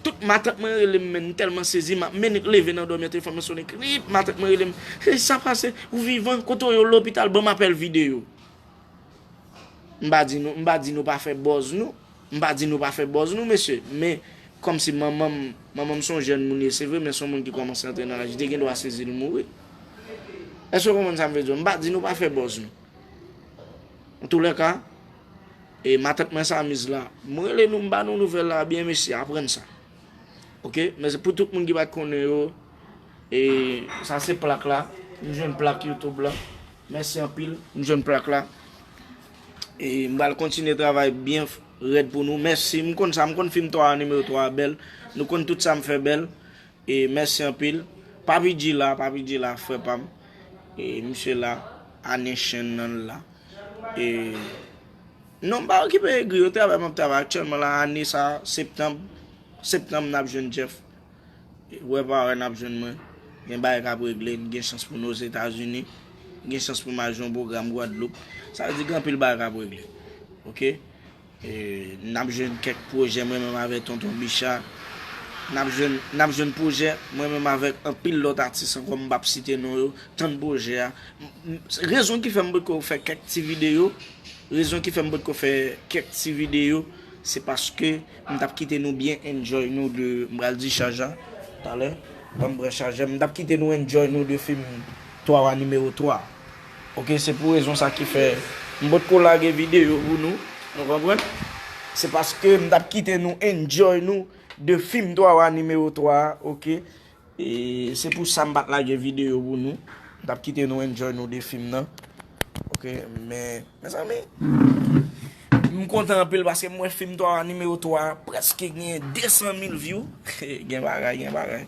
Tout matant mwen rele m, men m tèlman sezi, m ap menm leve nan dòmi an, telefòn mwen sonnen, krip, matant mwen rele m. Hey, sa pase? Ou vivan? Kote w ye? Lopital? Ban m apèl videyo. M pa di nou, m pa di nou pa fè buzz nou. M pa di nou pa fè buzz nou, mesye. Men, kòmsi manman m, manman m se yon jèn moun ye, se vre, men se yon moun ki kòmanse antre nan laj, li te gen dwa sezi l mouri. Èske w konprann sa m vle di w? M pa di nou pa fè buzz nou. Antoulèka, e matant mwen Samiz la, m rele nou, m ba nou nouvèl la, byen mesye, aprann sa. Oke, men se pou tout moun ki pa t konnen yo, e sa se plak la, m jwenn plak YouTube la. Mèsi anpil, m jwenn plak la. E m pral kontinye travay byen f-, rèd pou nou. Mèsi, m konn sa, m konn fim twa a, nimewo twa a bèl. Nou konn tout sa m fè bèl. E mèsi anpil. Papi G la, Papi G la, frè pa m. E misye la, Anen Chenn nan la. E Non, m pa okipe egri yo, travay m ap travay aktyèlman la, ane sa, septanm, septanm n ap jwenn Jeff. Wè pa wè n ap jwenn mwen. Gen bagay k ap regle, n gen chans pou n Ozetazini, gen chans pou m al jwenn yon pwogram Gwadloup. Sa vle di gen anpil bagay k ap regle. Oke? E, n ap jwenn kèk pwojè mwen menm avèk Tonton Bicha. N ap jwenn, n ap jwenn pwojè mwen menm avèk anpil lòt atis ankò, m p ap site non yo. Tann pwojè a. M, m, rezon ki fè m potko fè kèk ti videyo, rezon ki fè m potko fè kèk ti videyo, se paske m t ap kite nou byen enjoy nou de, m pral di chaj la talè, ban m pran chajè, m t ap kite nou enjoy nou de fim Twa Wa nimewo twa. Oke, se pou rezon sa ki fè m potko lage videyo pou nou, nou konprann? Se paske m t ap kite nou enjoy nou de fim Twa Wa nimewo twa, oke? E se pou sa m pa t lage videyo pou nou. M t ap kite nou enjoy nou de fim nan. Oke, men, mezanmi, m kontan anpil paske m wè fim twa a nimewo twa a prèske gen de san mil view. Gen bagay, gen bagay.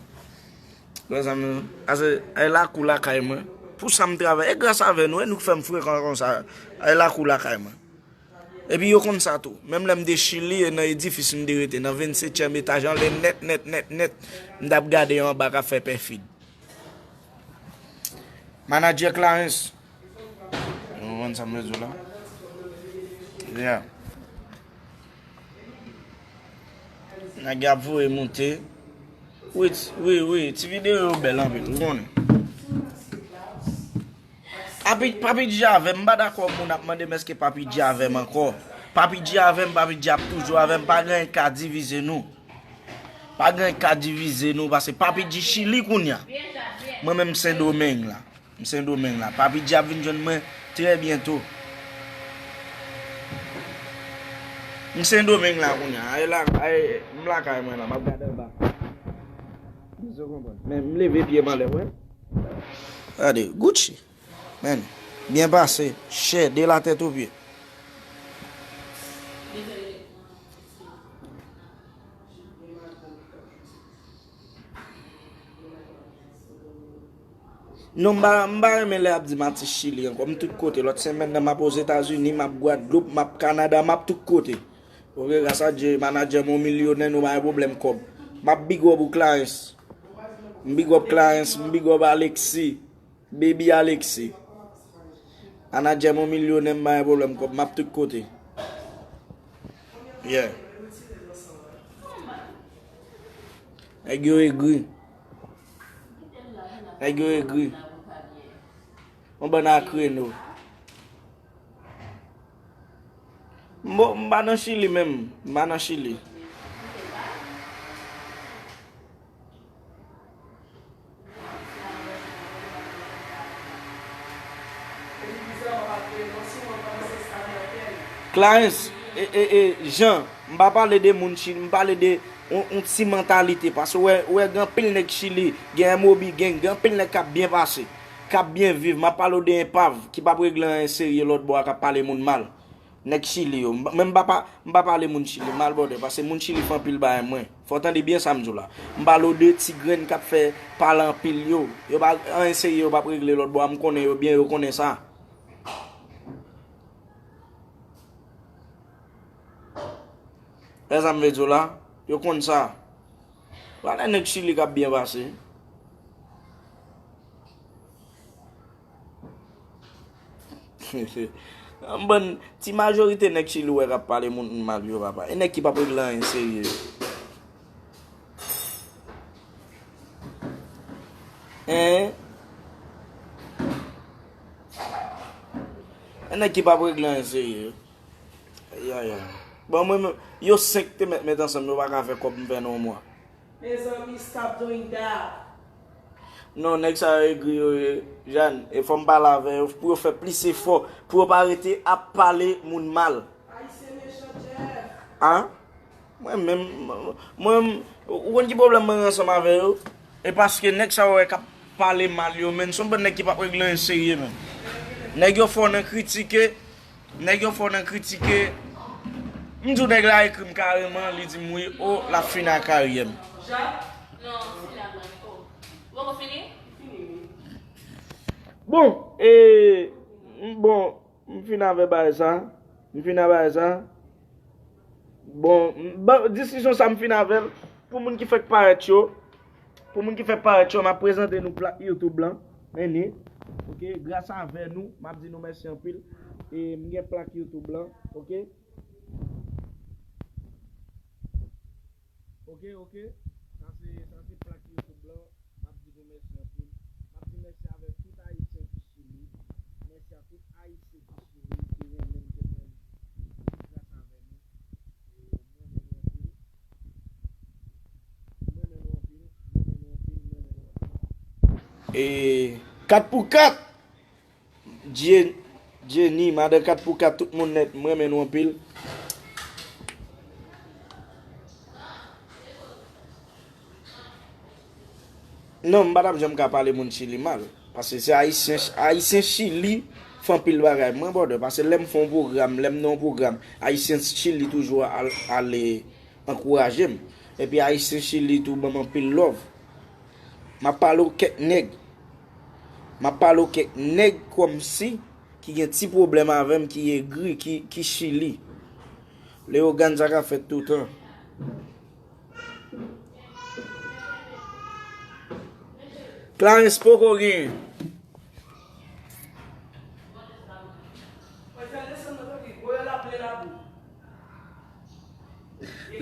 Mezanmi, ase, ay lakou lakay mwen. Pou sa m travay, e gras avè nou, e nou k fè m frekan konsa. Ay lakou lakay mwen. Epi yo konn sa tou. Menm lè m te Chili, e nan edifis m te rete, nan vennsetyèm etaj anlè nèt, nèt, nèt, nèt, m t ap gade anba k ap fè pèfid. Manadjè Clarence. Nou konprann sa m vle di w la? Yeah. Nèg y ap voye moute. Wi, ti- wi, wi, ti videyo yo bèl anpil, ou konnen. Papi, Papi G avè m, m pa dakò moun ap mande m èske Papi G avè m ankò. Papi G avè m, Papi G ap toujou avè m, pa gen anyen k ka divize nou. Pa gen anyen k ka divize nou, paske Papi G Chili kounye a. Mwen menm Sendomeng la. M Sendomeng la. Papi G ap vin jwenn mwen trè byento. M Sendomeng la kounye a. Ay la, ay, m lakay mwen la, m ap gade anba. Ou konprann? Men m leve pye m anlè, wè. Gade, Gucci. Men, byen pase, chè, de la tèt o pye. Non, m pa, m pa renmen lè y ap di m atis Chili ankò. M tout kote. Lòt semèn nan, m ap Ozetazini, m ap Gwadloup, m ap Kanada, m ap tout kote. Oke, gras a Dye, manadjè m yon milyonè, nou pa gen pwoblèm kòb. M ap big up ou Clarence. M big up Clarence, m big up Alexis. Baby Alexis. Manadjè m yon milyonè, m pa gen pwoblèm kòb, m ap tout kote. Yeah. Nèg yo egri. Nèg yo egri. Yon bann akreno. M pa nan Chili menm. M pa nan Chili. Clarence, e, e, e, Jean, m pa pale de moun Chili, m pale de yon, yon ti mantalite. Paske w wè, w wè gen anpil nèg Chili, gen M O B gang, gen anpil nèg k ap byen pase, k ap byen viv. M ap pale w de enpav ki p ap regle anyen serye lòt bò a, k ap pale moun mal. Nèg Chili yo. M pa, men m pa, pa, m pa pale moun Chili mal, brother, paske moun Chili fè anpil bagay mwen. Fò w tande byen sa m di w la. M pale w de ti grenn k ap fè pale anpil yo. Yo pa anyen serye, yo p ap regle lòt bò a, m konnen yo byen, yo konnen sa. Wè sa m vle di w la? Yo konn sa. Pale nèg Chili k ap byen pase. Yon bann ti majorite nèg Chili w wè k ap pale moun mal yo, papa. E nèg ki p ap regle anyen serye yo. Hein? E nèg ki p ap regle anyen serye yo. Ayayay. Bon, mwen menm, yo senk te mèt met ansanm, yo pa ka fè kòb m fè nan yon mwa. Mezanmi, stop doing that. Non, nèg sa yo egri yo ye, Jeanne, e fò m pale avè yo, pou yo fè plis efò, pou yo pa rete ap pale moun mal. Ayisyen mechan, Jeff. An? Mwen menm, mwen, ou konn ki pwoblèm mwen gen ansanm avè yo? E paske nèg sa yo wè k ap pale mal yo, menn, se yon bann nèg ki p ap regle anyen serye, menn. Nèg yo fò nan kritike, Nèg yo fò nan kritike. M di w nèg la ekri m kareman, li di m wi, o, l ap fini ak karyè m. Bon, e, bon, m fin avè bagay sa. M fin avè sa. Bon, m- bon, diskisyon sa m fin avè l. Pou moun ki fèk parèt yo, pou moun ki fèk parèt yo, m ap prezante nou plak YouTube lan. Men ni, oke, gras avè nou, m ap di nou mèsi anpil. E m gen plak YouTube lan, oke. Oke, oke. Sa se, sa se plak YouTube lan. M ap di nou mèsi anpil. M ap di mèsi avèk tout Ayisyen ki Chili. Mèsi a tout Ayisyen ki Chili, ki renmen m, ki renmen m. Gras avè nou. E, m renmen nou anpil. M renmen nou anpil. M renmen nou anpil. M renmen nou anpil. E, kat pou kat. Jen- Jenny, madan kat pou kat, tout moun nèt, m renmen nou anpil. Non, m pa t ap janm ka pale moun Chili mal. Paske se Ayisyen, Ayisyen Chili fè anpil bagay. Mwen, brother, paske lè m fè yon pwogram, lè m nan yon pwogram, Ayisyen Chili toujou al- ale ankouraje m. Epi Ayisyen Chili tou ban m anpil love. M ap pale w kèk nèg. M ap pale w kèk nèg kòmsi ki gen ti pwoblèm avè m, ki egri, ki, ki Chili. Leyogàn, sa k ap fèt toutan. Clarence poko genyen.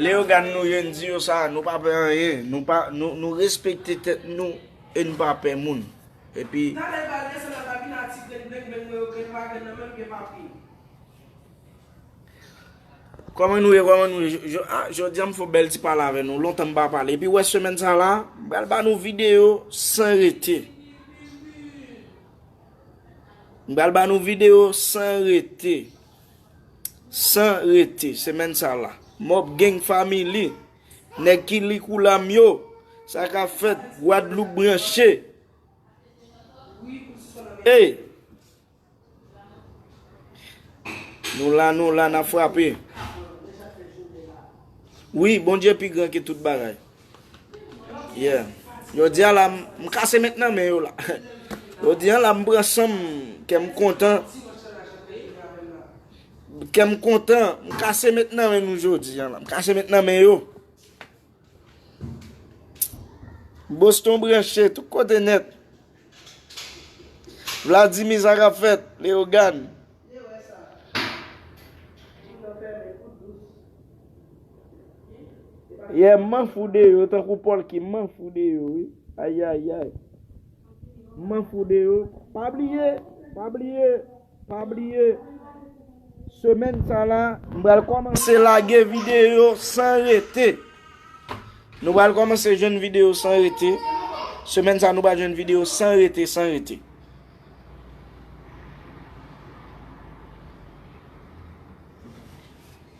Leyogàn nou ye, n di yo sa, nou pa pè anyen, nou pa, nou, nou respekte tèt nou e n pa pè moun. Epi, kòman nou ye, kòman nou ye? J- j- ah, jodi a m fè yon bèl ti pale avè nou, lontan m pa pale. Epi wè semèn sa la, m pral ba nou videyo san rete. M pral ba nou videyo san rete. San rete, semèn sa la. Mob Gang Family. Nèg ki li kou lam yo. Sa k ap fèt? Gwadloup branche. Ey! Nou la, nou la, n ap frape. Wi, Bondye pi gran ke tout bagay. Yeah. Jodi a la, m- m kase met nan men yo la. Jodi a la, m pran san m, kè m kontan. Kè m kontan, m kase met nan men nou jodi a la. M kase met nan men yo. Boston branche, tout kote nèt. Vladimir, sa k ap fèt? Leyogàn. Yeah, m manfou de yo, tankou Pòlki, m manfou de yo, wi. Ayayay. M manfou de yo. Pa bliye, pa bliye, pa bliye. Semèn sa la, m pral kòmanse lage videyo san rete. Nou pral kòmanse jwenn videyo san rete. Semèn sa, nou pral jwenn videyo san rete, san rete.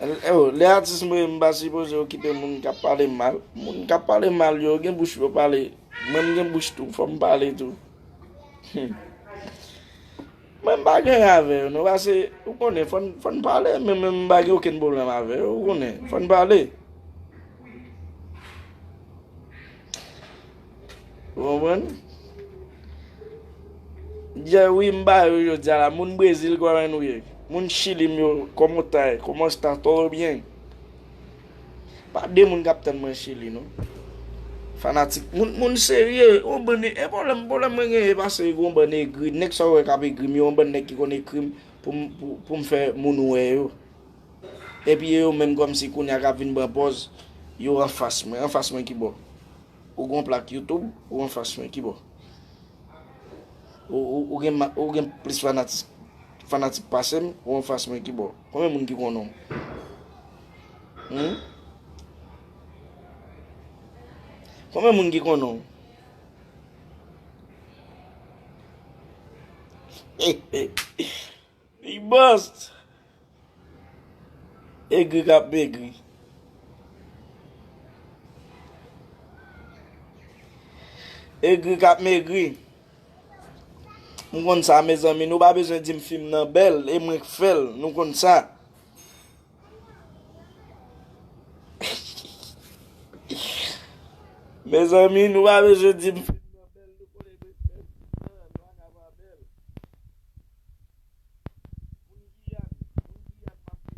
Eh, oh, lè atis mwen, m pa sipoze okipe moun k ap pale mal. Moun k ap pale mal yo, gen bouch pou yo pale. Mwen, m gen bouch tou, fò m pale tou. Hmm. Mwen, m pa gen avè yo, non, paske, ou konnen, fò n, fò n pale, men, men m pa gen okenn pwoblèm avè yo, ou konnen, fò n pale. Ou konprann? Djè wi, m ba yo jodi a la. Moun Brezil, kòman nou ye? Moun Chili, m yo, kòman w ta ye? Comment está? Todo bien? Pa de moun k ap tann mwen Chili, non. Fanatik. Moun, moun serye, yon bann, e pwoblèm, pwoblèm mwen genyen, e pase yon bann egri. Nèg sa w wè k ap egri m, yon bann nèg ki konn ekri m pou m, pou, pou m fè moun wè yo. Epi e yo menm kòmsi kounye a k ap vin pran pòz, yo anfas mwen. Anfas mwen ki bò? Ou gon plak YouTube, ou anfas mwen ki bò? Ou, ou, ou gen, ma- ou gen plis fanatik, fanatik pase m, ou anfas mwen ki bò? Konbyen moun ki konnen w? Hmm? Konbyen moun ki konnen w? Big Boss! Egri k ap megri. Egri k ap megri. M konn sa, mezanmi. Nou pa bezwen di m fim nan bèl. E mwen k fè l. Nou konn sa. Mezanmi, nou pa bezwen di m fim nan bèl. Nou konnen mwen fè fim nan, nou pa ka pa bèl. Moun Giyàn, moun Giyàn, m ap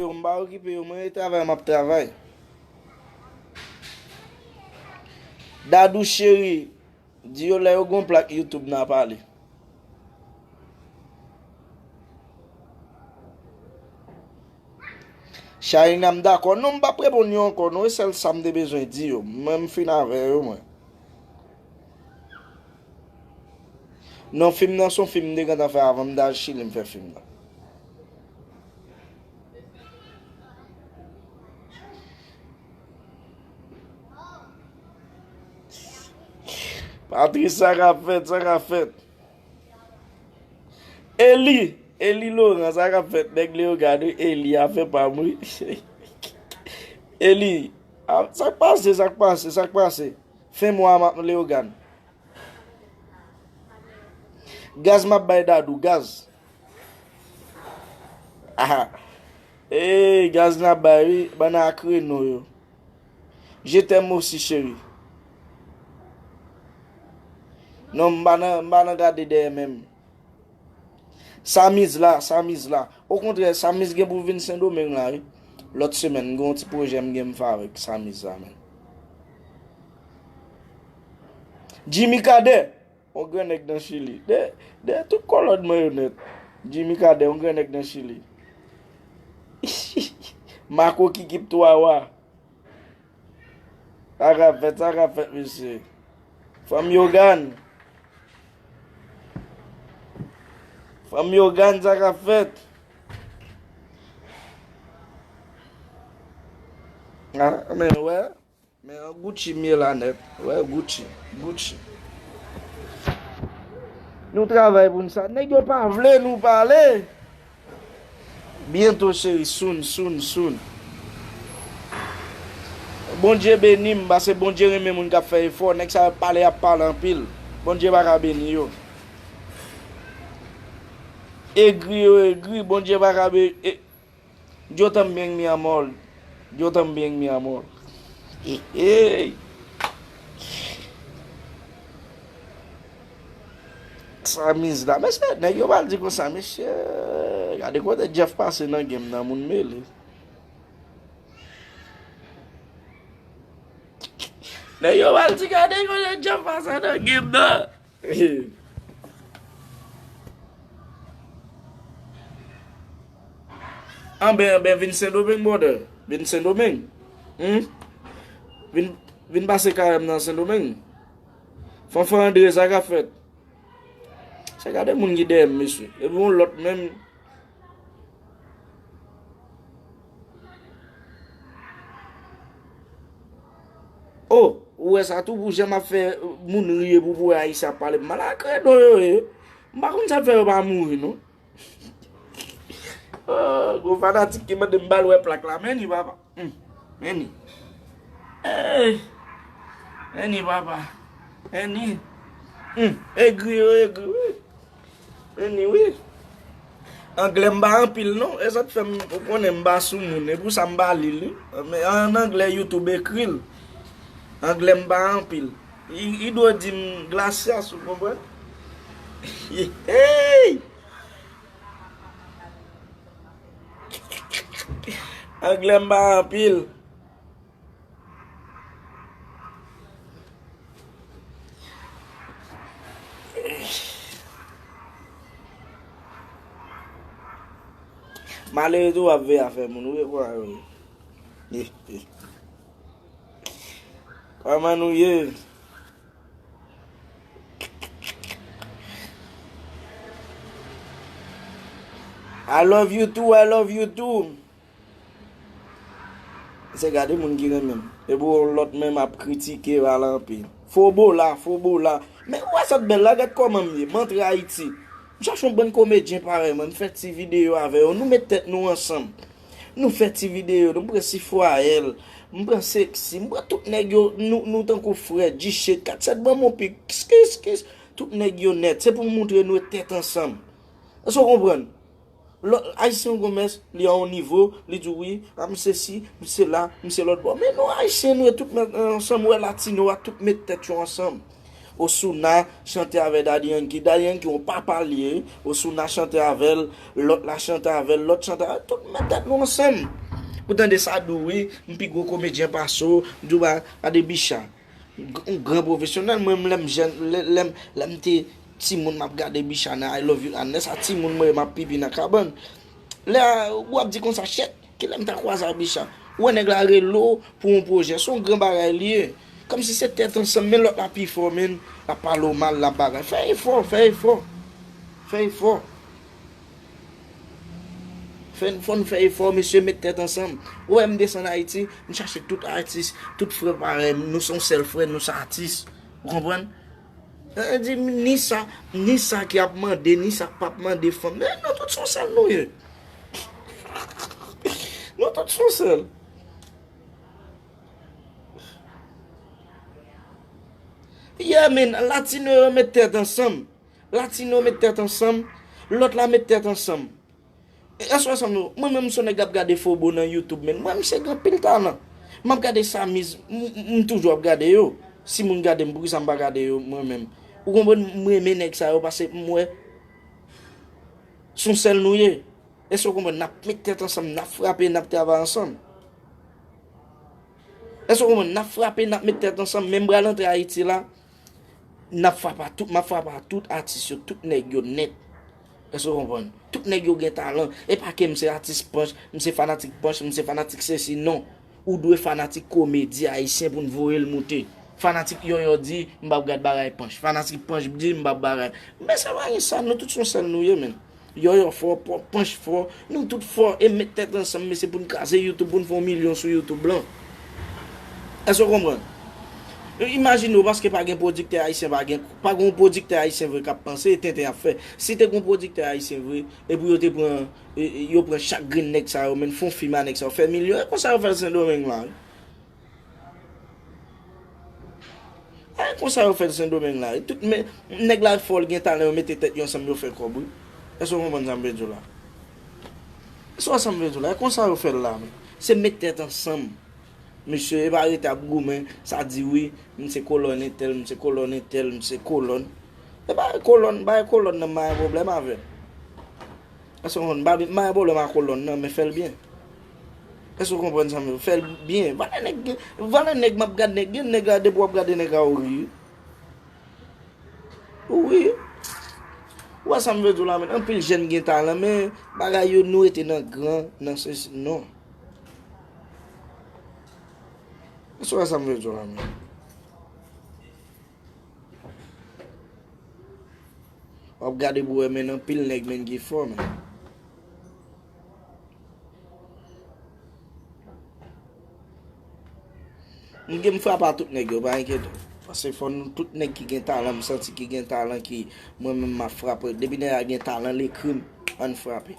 yo, m pa okipe yo, mwen e travay m ap travay. Dadou cheri, di yo lè yo gon plak YouTube n a pale. Shaina, m dakò. Non, m p ap reponn yo ankò non, e sèl sa m te bezwen di yo. Mwen m fin avè yo mwen. Non, fim nan se yon fim m te gentan fè avan m t al Chili m fè fim nan. Patris, sa k ap fèt, sa k ap fèt? Eli, Eli Laurent, sa k ap fèt? Nèg Leyogàn wi, Eli, afè pa m wi. Eli, a, sa k pase, sa k pase, sa k pase? Fen mwa a m ap Leyogàn. Gaz m ap bay Dadou, gaz. Aha. Ey, gaz n ap bay wi, bann akreno yo. Je t'aime aussi, chérie. Non, m pa nan, m pa nan gade dèyè menm. Samiz la, Samiz la. Okontrè, Samiz gen pou vin Sendomeng la, wi. Lòt semèn, m gen yon ti pwojè m gen m fè avèk Samiz la, menm. Jimmy Cadet, yon gran nèg nan Chili. Dèyè, dèyè tout kòlòd mwen yo nèt. Jimmy Cadet, yon gran nèg nan Chili. Marco Kikip twa wa. Sa k ap fèt, sa k ap fèt, mesye? Fanm Yogann. Fanm Yogann, sa k ap fèt? Ah, men wè. Men an Gucci m ye la nèt. Wè, Gucci, Gucci. Nou travay pou n sa. Nèg yo pa vle nou pale. Byento, cheri, soon, soon, soon. Bondye beni m, paske Bondye renmen moun k ap fè efò. Nèg sa yo pale, y ap pale anpil. Bondye pa ka beni yo. Egri yo egri, Bondye pa ka beni. Yo tambien, mi amor. Yo tambien, mi amor. Hey, hey. Samiz la. Mesye, nèg yo pral di konsa, mesye. Gade kote Jeff pase nan game nan, moun mele. Nèg yo pral di, gade kote Jeff pase nan game nan. Anben, anben, vin Sendomeng, brother. Vin Sendomeng. Hmm? Vin, vin pase Karèm nan Sendomeng. Fanfan Andre, sa k ap fèt? Se gade moun ki dèyè m, mesye. Epi yon lòt menm. Oh, ou wè sa tou pou jan m ap fè moun ri epi pou wè Ayisyen ap pale m mal, akreno yo ye. M pa konn sa k fè yo pa mouri non. Oh, gwo fanatik ki mande m ba l wè plak la, men ni papa. Hmm, men ni. Ey, men ni papa. Men ni. Hmm, egri yo egri wi. Men ni wi. Anglè m pa anpil non. E sa k fè m, ou konnen m pa sou moun. E pou sa m pa li l wi. Men an anglè YouTube ekri l. Anglè m pa anpil. Li, li dwe di m gracias, ou konprann? Hey! Anglè m pa anpil. Malere tou ap veye afè moun, ou ye kwa yo ye? Kòman nou ye? I love you too, I love you too. Se gade moun ki renmen m. Epi yon lòt menm ap kritike, pale anpil. Fobo la, fobo la. Men ou wè sa k bèl la, gad kòman m ye. M antre Ayiti. M chache yon bann komedyen parèy mwen, m fè ti videyo avè yo. Nou met tèt nou ansanm. Nou fè ti videyo, nou pran Sifwayèl, m pran Sexy, m pran tout nèg yo, nou, nou tankou frè, G-Shit, kat sèt ban m yon pik, kis, kis, kis, tout nèg yo nèt. Se pou m moutre nou tèt ansanm. Èske w konprann? Lòt, Ayisyen Gomès, li a yon nivo, li di wi, a m sesi, m sela, m se lòt bò. Men nou Ayisyen, nou tout mèt ansanm, wè Latino a, tout met tèt yo ansanm. Osuna chante avè Daddy Yankee. Daddy Yankee yon papa li ye. Osuna chante avè l, lòt la chante avè l, lòt chante avè l. Tout met tèt nou ansanm. Ou tande sa dou wi, m pi gwo komedyen pase w, m di w ba, gade Bicha. Yon gran pwofesyonèl, mwen menm lè m jèn, lè, lè m, lè m te timoun m ap gade Bicha nan I Love You Anne, lè sa timoun mwen ye m ap pipi nan kabann. Lè a, w ap di konsa, shit, kilè m ta kwaze a Bicha? Ou wè nèg la rele w pou yon pwojè, se yon gran bagay li ye. Kòmsi se tèt ansanm, men lòt la pi fò, men l ap pale w mal, l ap bagay. Fè efò, fè efò. Fè efò. Fè, fò n fè efò, mesye, met tèt ansanm. Ou wè m desann Ayiti, m chache tout atis, tout frè parèy m, nou se yon sèl frè, nou se atis. Ou konprann? E, e, di, ni sa, ni sa ki ap mande, ni sa k p ap mande fanm. Men nou tout se yon sèl nou ye. Nou tout se yon sèl. Yeah, men, latino yo met tèt ansanm. Latino met tèt ansanm, lòt la met tèt ansanm. E, èske w ansanm nou? Mwen menm, m se yon nèg k ap gade Fobo nan YouTube, men mwen, misye gen anpil talan. M ap gade Samiz, m, m, m toujou ap gade yo. Si moun gade m, poukisa m pa gade yo, mwen menm? Ou konprann, m renmen nèg sa yo, paske m wè se yon sèl nou ye. Èske w konprann? N ap met tèt ansanm, n ap frape, n ap travay ansanm. Èske w konprann? N ap frape, n ap met tèt ansanm. Men m pral antre Ayiti la, n ap frape a tout, m ap frape a tout atis yo, tout nèg yo nèt. Èske w konprann? Tout nèg yo gen talan. E pa ke m se atis Panch, m se fanatik Panch, m se fanatik sesi, non. Ou dwe fanatik komedi ayisyen pou n voye l moute. Fanatik Yòyò di, m p ap gad bagay Panch. Fanatik Panch di, m p ap bagay. Men se pa gen sa, nou tout se yon sèl nou ye, menn. Yòyò fò, Panch fò, nou tout fò, e met tèt ansanm, mesye, pou n kraze YouTube, pou n fè yon milyon sou YouTube lan. Èske w konprann? Imajine w, paske pa gen pwodiktè ayisyen, pa gen, pa gen yon pwodiktè ayisyen vre k ap panse, e tenten y ap fè. Si te gen yon pwodiktè ayisyen vre, epi yo te pran, e, e, yo pran chak grenn nèg sa yo, menn, fè yon fim a nèg sa yo, fè milyon, e konsa yo fè l Sendomeng la, wi. E konsa yo fè l Sendomeng la. E tout men, nèg la fò, l gen talan, yo mete tèt yo ansanm, yo fè kòb, wi. Èske w konprann sa m vle di w la? Èske w wè sa m vle di w la? E konsa yo fè l la, men. Se met tèt ansanm. Mesye, e pa rete ap goumen, sa di wi, m se kolòn entèl, m se kolòn entèl, m se kolòn. E pa kolòn, pa kolòn nan m pa gen pwoblèm avè l. Èske w konprann? M pa gen pwoblèm ak kolòn nan, men fè l byen. Èske w konprann sa m di w? Fè l byen. Valè nèg gen, valè nèg m ap gade nèg, gen nèg la depi w ap gade nèg la ou ri. Ou ri. Ou wè sa m vle di w la, men anpil jèn gen talan, men bagay yo nou rete nan gran, nan sesi, non. Èske w wè sa m vle di w la, men? W ap gade pou wè, men anpil nèg, men ki fò, men. M gen m frape a tout nèg yo, pa enkyete w. Paske fò nou tout nèg ki gen talan, m santi ki gen talan ki mwen menm m ap frape. Depi nèg la gen talan, l ekri m, ann frape.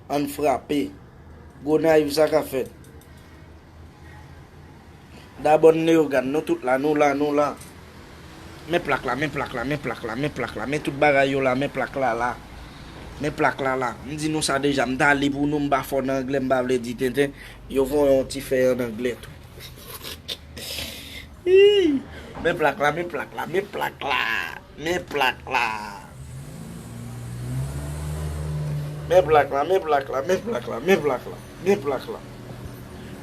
Ann frape. Gonayiv, sa k ap fèt? Dabòn Leyogàn, nou tout la, nou la, nou la. Men plak la, men plak la, men plak la, men plak la, men tout bagay yo la, men plak la la. Men plak la la. M di nou sa deja, m ta li pou nou, m pa fò nan anglè, m pa vle di tenten. Yo voye yon ti fèy an anglè tou. Ii. Men plak la, men plak la, men plak la. Men plak la. Men plak la, men plak la, men plak la, men plak la, men plak la.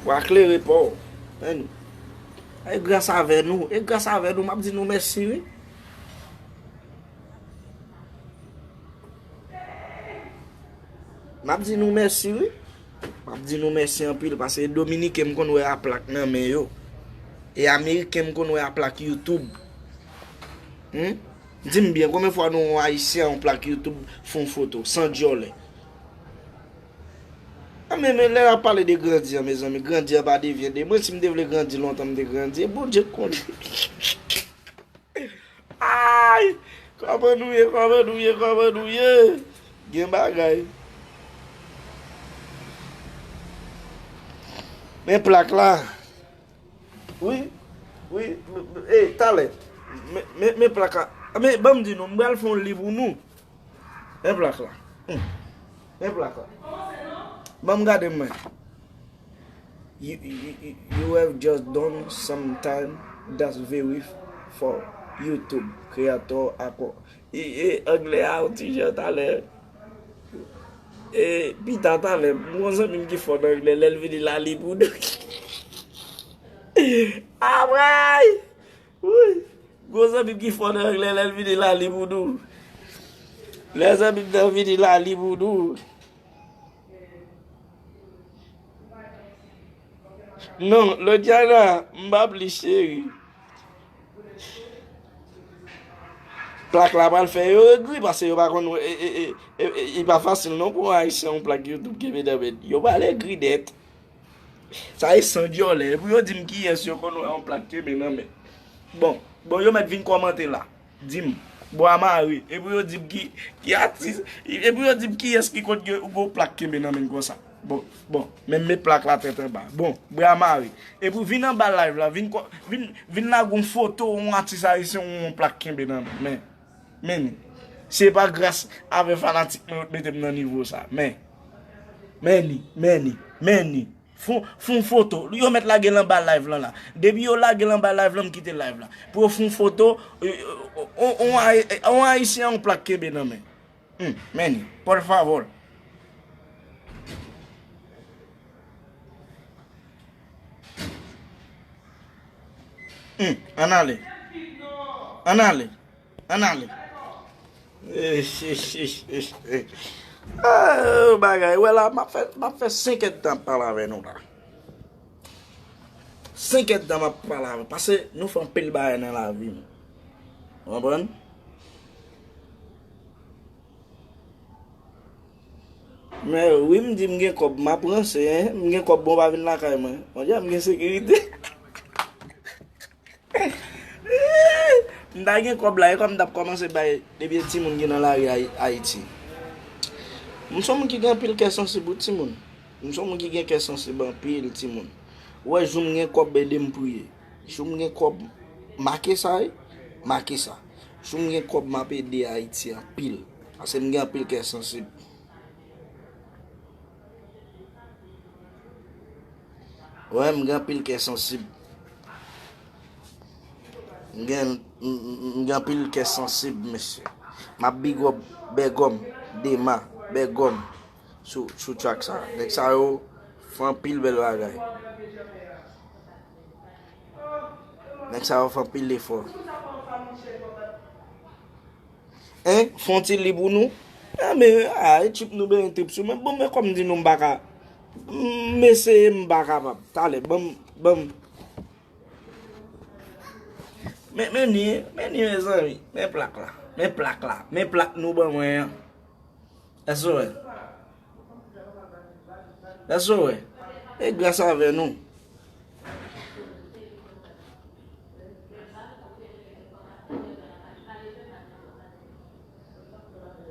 W a klere pa w. Men nou. E gras avè nou, e gras avè nou, m ap di nou mèsi, wi. M ap di nou mèsi, wi. M ap di nou mèsi anpil, paske Dominiken m konn wè a plak nan men yo. E Ameriken m konn wè a plak YouTube. Hmm? Di m byen, konbyen fwa nou wè yon Ayisyen a yon plak YouTube fè yon foto, san dyòlè? A, men, men lè y ap pale de grandi an, mezanmi, grandi an pa devyen de mwen. Si m te vle grandi lontan, m te grandi. E Bondye k konnen. Ay! Kòman nou ye, kòman nou ye, kòman nou ye? Gen bagay. Men plak la. Wi, wi, e, talè. Men, men, men plak la. Men, ban m di nou, m pral fè yon liv pou nou. Men plak la. Hmm. Men plak la. Ban m gade mwen. You, you, you, you have just done some time that's very for YouTube creator ako. E, e, anglè a yon ti jan talè. E, pita talè, m gon zanmi m ki fò nan anglè, lè l vini la li pou nou. Apre! Wouyy! Gwo zanmi m ki fò nan anglè, lè l vini la li pou nou. Lè zanmi m nan vini la li pou nou. Non, Lodiana, m p ap li cheri. Plak la pral fè yo egri, paske yo pa konn, e, e, e, e, e, e pa fasil non pou yon Ayisyen yon plak YouTube kenbe nan men. Yo pral egri nèt. Sa e san dyòlè. Epi yo di m kiyès yo konn wè yon plak kenbe nan men. Bon, bon, yo mèt vin kòmante la. Di m, bwa mare. Epi yo di m ki, ki atis, epi yo di m kiyès ki konn gen yon gwo plak kenbe nan men l konsa. Bon, bon, men m met plak la tèt anba. Bon, bwa mare. Epi vin anba live la, vin, vin, vin lage yon foto yon atis ayisyen yon plak kenbe nan men. Men, men, se pa gras avè fanatik mwen yo t mete m nan nivo sa. Men, men li, men li, men li. Fon, fon foto. Yo mèt lage l anba live lan la. Depi yo lage l anba live lan, m kite live la. Pou yo fon foto, e, e, on, on, on Ayisyen an yon plak kenbe nan men. Hmm, men li. Por favor. Hmm, ann ale. Ann ale. Ann ale. Ah, bagay, wè la, m ap fè, m ap fè senk èdtan ap pale avè nou la. Senk èdtan m ap pale avè nou. Paske nou fè anpil bagay nan lavi nou. Ou konprann? Men wi, m di m gen kòb, m ap ranse, en. M gen kòb, bon, pa vin lakay mwen. Monchè, m gen sekirite. M ta gen kòb la, e kòm m t ap kòmanse bay depi timoun ki nan lari Ay-, Ayiti. M se yon moun ki gen anpil kè sansib, wi, timoun. M se yon moun ki gen kè sansib anpil, timoun. Ou wè, jou m gen kòb, ede m priye. Jou m gen kòb, make sa, wi. Make sa. Jou m gen kòb, m ap ede Ayiti anpil. Paske m gen anpil kè sansib. Wè, m gen anpil kè sansib. M gen, m, m, m gen anpil kè sansib, mesye. M ap big up Bègòm, Dema, Bègòm, sou, sou track sa. Nèg sa yo fè anpil bèl bagay. Nèg sa yo fè anpil efò. Hein? Fè yon ti li pou nou. Ah, men, ah, e trip nou benyen trip sou. Men bon, men kòm m di nou, m pa ka. M eseye, m pa kapab. Talè, ban m, ban m. Men, men ni, men ni, mezanmi. Men plak la. Men plak la. Men plak nou ban mwen an. Èske w wè? Èske w wè? E gras avè nou.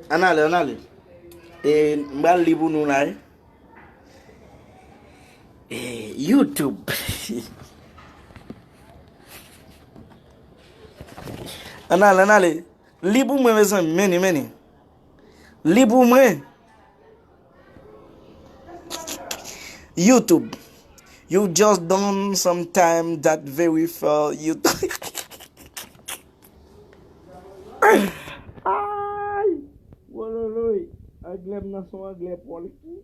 Ann ale, ann ale. E, m pral li pou nou la, wi. E, YouTube. Ann ale, ann ale. Li pou mwen, mezanmi. Men ni, men ni. Li pou mwen. YouTube. You just done some time that very far YouTube. Ay! Wololoy! Anglè m nan se yon anglè pòlki.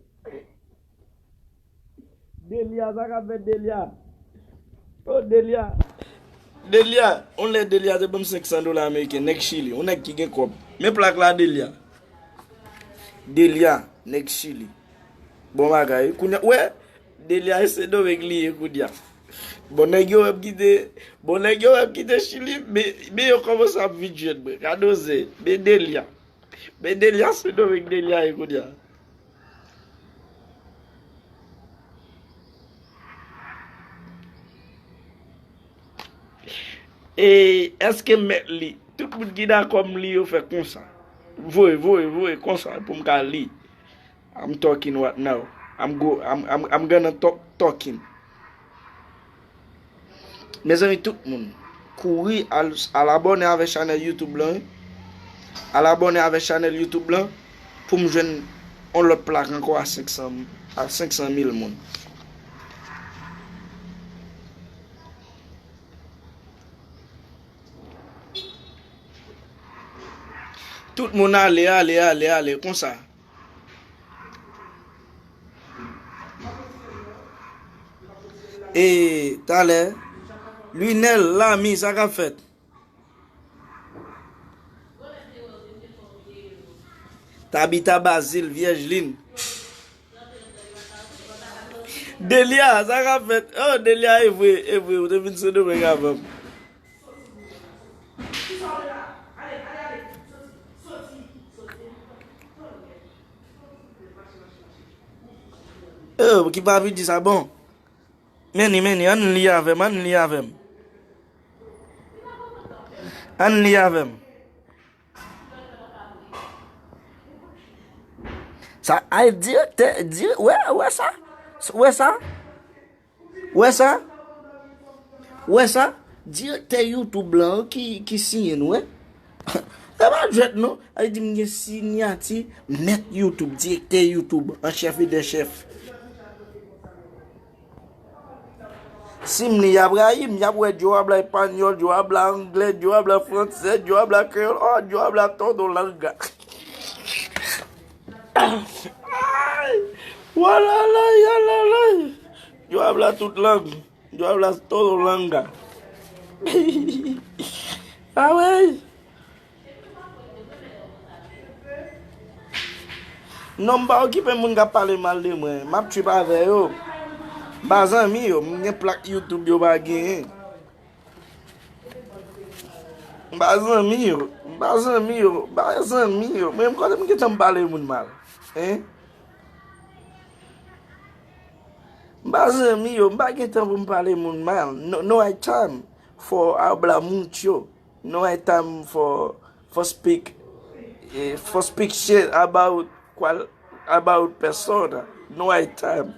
Delia, sa k ap fèt, Delia? Oh, Delia. Delia, on lè Delia te ban m senk san dola ameriken, nèg Chili, on nèg ki gen kòb. Men plak la, Delia. Delia, nèg Chili. Bon bagay. Kounye a, wè, Delia e Sendomeng li ye kounye a. Bon, nèg yo menm kite, bon, nèg yo menm kite Chili, men, men yo kòmanse ap vin jwenn mwen. Gade zen, men Delia. Men Delia, Sendomeng Delia ye kounye a. E èske m mèt li? Tout moun ki dakò m li yo fè konsa. Voye, voye, voye konsa pou m ka li. I'm talking right now. I'm go, I'm, I'm, I'm gonna talk, talking. Mezanmi, tout moun, kouri al, al abòne avèk chanèl YouTube lan, wi. Al abòne avèk chanèl YouTube lan pou m jwenn yon lòt plak ankò a senk san, a senk san mil moun. Tout moun ale, ale, ale, ale, konsa. E talè, Lunel, Lami, sa k ap fèt? Tabita Bazil, Vyèj Lin. Delia, sa k ap fèt? Oh, Delia, e vre, e vre, ou te vin Sendomeng avan m. Oh, ki pa vin di sa bon. Men ni, men ni, ann li avè m, ann li avè m. Ann li avè m. Sa, ay, direktè, dire, wè, wè sa? Wè sa? Wè sa? Wè sa? Direktè YouTube lan ki, ki siyen nou, wè. E pa jwèt non. Ay di m gen siyati mèt YouTube, direktè YouTube, an chèf e dè chèf. Si m li, y ap rayi m, y ap wè yo habla español, yo habla anglè, yo habla fransè, yo habla kreyòl, oh, yo habla todo langa. Ay! Walalay, yalalay! Yo habla tout lang, yo habla todo langa. Ah ouais! Non, m pa okipe moun k ap pale mal de mwen. M ap trip avè yo. M pa zanmi yo. M gen plak YouTube yo pa genyen. M pa zanmi yo. M pa zanmi yo. M pa zanmi yo. Mwen, kote m gentan m pale moun mal? Hein? M pa zanmi yo. M pa gen tan pou m pale moun mal. No, no hay time for habla mucho. No hay time for, for speak, eh, for speak shit about cual, about persona. No hay time.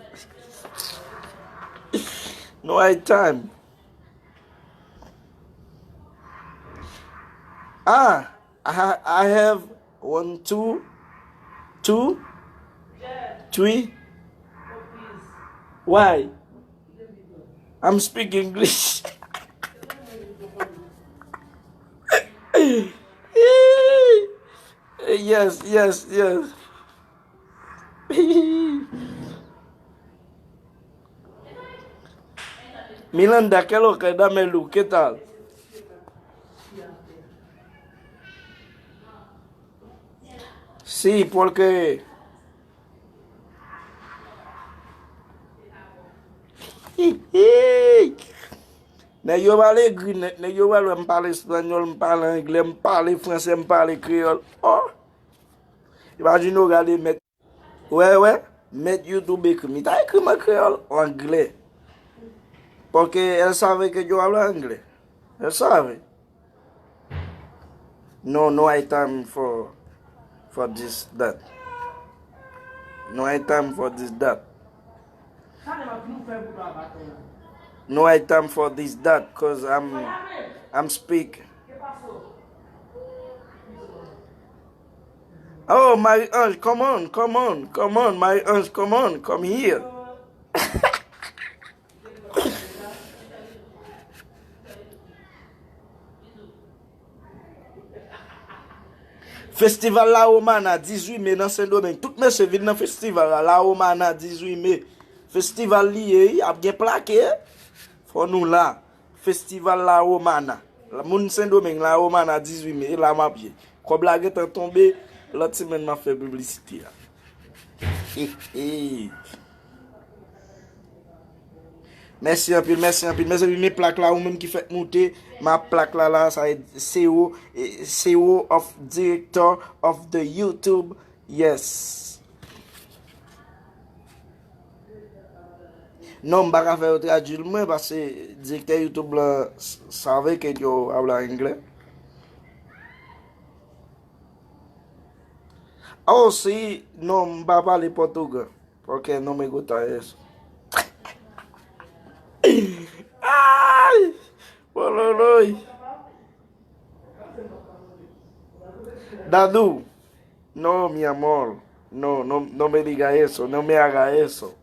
No hay time. Ah, I, ha- I have one, two, two, three. Why? I'm speak English. Yes, yes, yes. Milanda, ¿qué lo que? Dame luz, ¿qué tal? Sí, porque Nèg yo pral egri nèt, nèg yo pral wè m pale espanyòl, m pale anglè, m pale fransè, m pale kreyòl. Oh! Imajine w gade mèt. Wè, wè, mèt YouTube ekri m. Li ta ekri m an kreyòl, an anglè. Porque él sabe que yo hablo inglés. Él sabe. No, no hay time for, for this, that. No hay time for this, that. No hay time for this, that, 'cause I'm, I'm speak. Oh, Marie-Ange, come on, come on, come on, Marie-Ange, come on, come here. Festival La Romana, dizuit me nan Sendomeng. Tout mesye vin nan festival la, La Romana, dizuit me. Festival li ye, wi, ap gen plake. Fò nou la. Festival La Romana. Moun Sendomeng, La Romana, dizuit me. E la m ap ye. Kòb la gentan tonbe. Lòt semèn m ap fè piblisite a. Mèsi anpil, mèsi anpil. Mezanmi, men plak la, ou menm ki fèk moute, ma plak la la, sa e C E O, eh, C E O of Director of the YouTube. Yes. Non, m pa ka fè yo tradui l mwen, paske direktè YouTube lan s- sabe que yo habla inglés. Oh, si, non, m pa pale pòtugè. Porque no me gusta eso. Ay! Bololoy! Dadou! No, mi amor. No, no, no me diga eso. No me haga eso.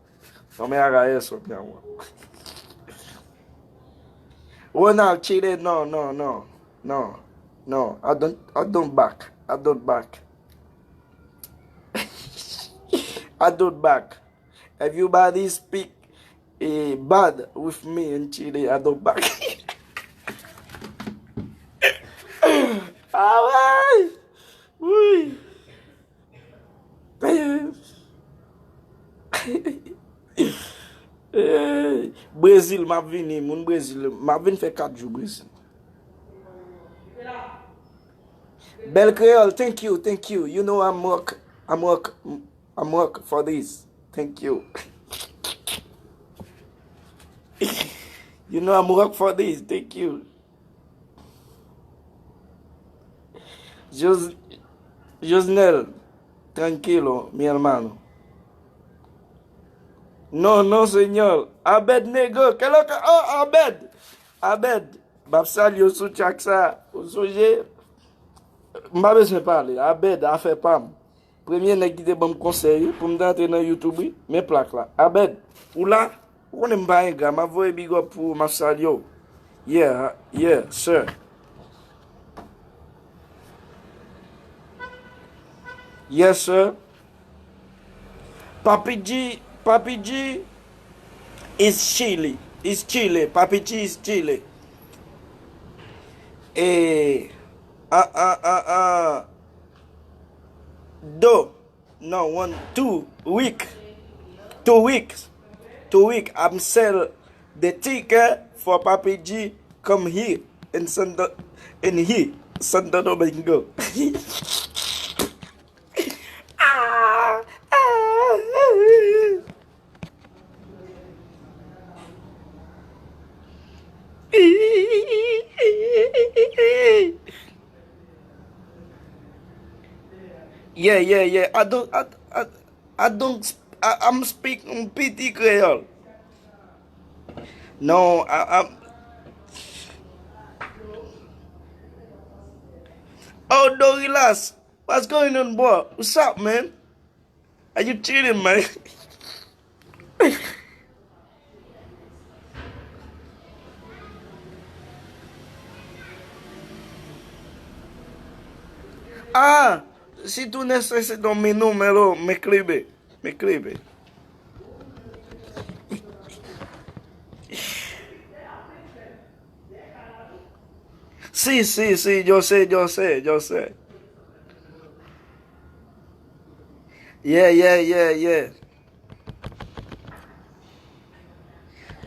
No me haga eso, mi amor. Ronald Chile, no, no, no. No, no. I don't, I don't back. I don't back. I don't back. Everybody speak eh, bad with me in Chile. I don't back. Alright. Wi. Brezil, m ap vini. Moun Brezil, m ap vin fè kat jou Brezil. Bel Creole, thank you, thank you. You know I'm work, I'm work, I'm work for this. Thank you. You know I'm work for this. Thank you. Jos Josnel, tranquilo, mi hermano. No, no, señor. Abed Negro, ke lo ke? Oh, Abed! Abed, m ap salye w sou tchak sa. Ou sonje? M pa bezwen pale. Abed, afè pa m. Premye nèg ki te ban m konsèy wi, pou m te antre nan YouTube wi. Men plak la. Abed, ou la? Ou konnen m pa engra, m ap voye big up pou ou, m ap salye w. Yeah, yeah, sir. Yes, sir. Papi G, Papi G is Chile. Is Chile. Papi G is Chile. Eh, ah, ah, ah, ah. Do. No, one, two week. Two weeks. Two week. I'm sell the ticket for Papi G come here in Santo, in here, Santo Domingo. Ah, ah, ah. Yeah, yeah, yeah. I don't, I, I, I don't, sp- I, I'm speak un piti Creole. No, I, I'm. Oh, Dorilas, what's going on, bro? What's up, man? Are you chilling, man? Ah, si tú necesitas mi número, me escribe, me escribe. Sí, sí, sí, yo sé, yo sé, yo sé. Yeah, yeah, yeah, yeah.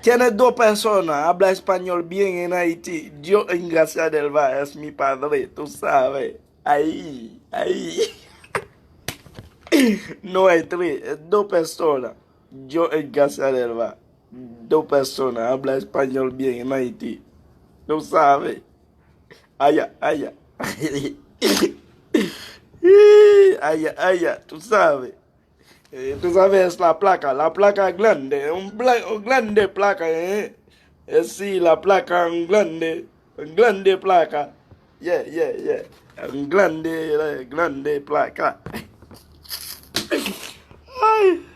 Tiene dos personas, habla español bien en Haití. Yo en Gracia del Valle es mi padre, tú sabes. Ahí, ahí. No hay tres, es dos personas. Yo en Gracia del Valle. Dos personas, habla español bien en Haití. Tú sabes. Aya, aya. Aya, aya, tú sabes. Eh, tú sabes, es la placa, la placa grande, un, bla- un grande placa, eh. Eh, sí, la placa, un grande, un grande placa. Yeah, yeah, yeah. Un grande, eh, grande placa. Ay.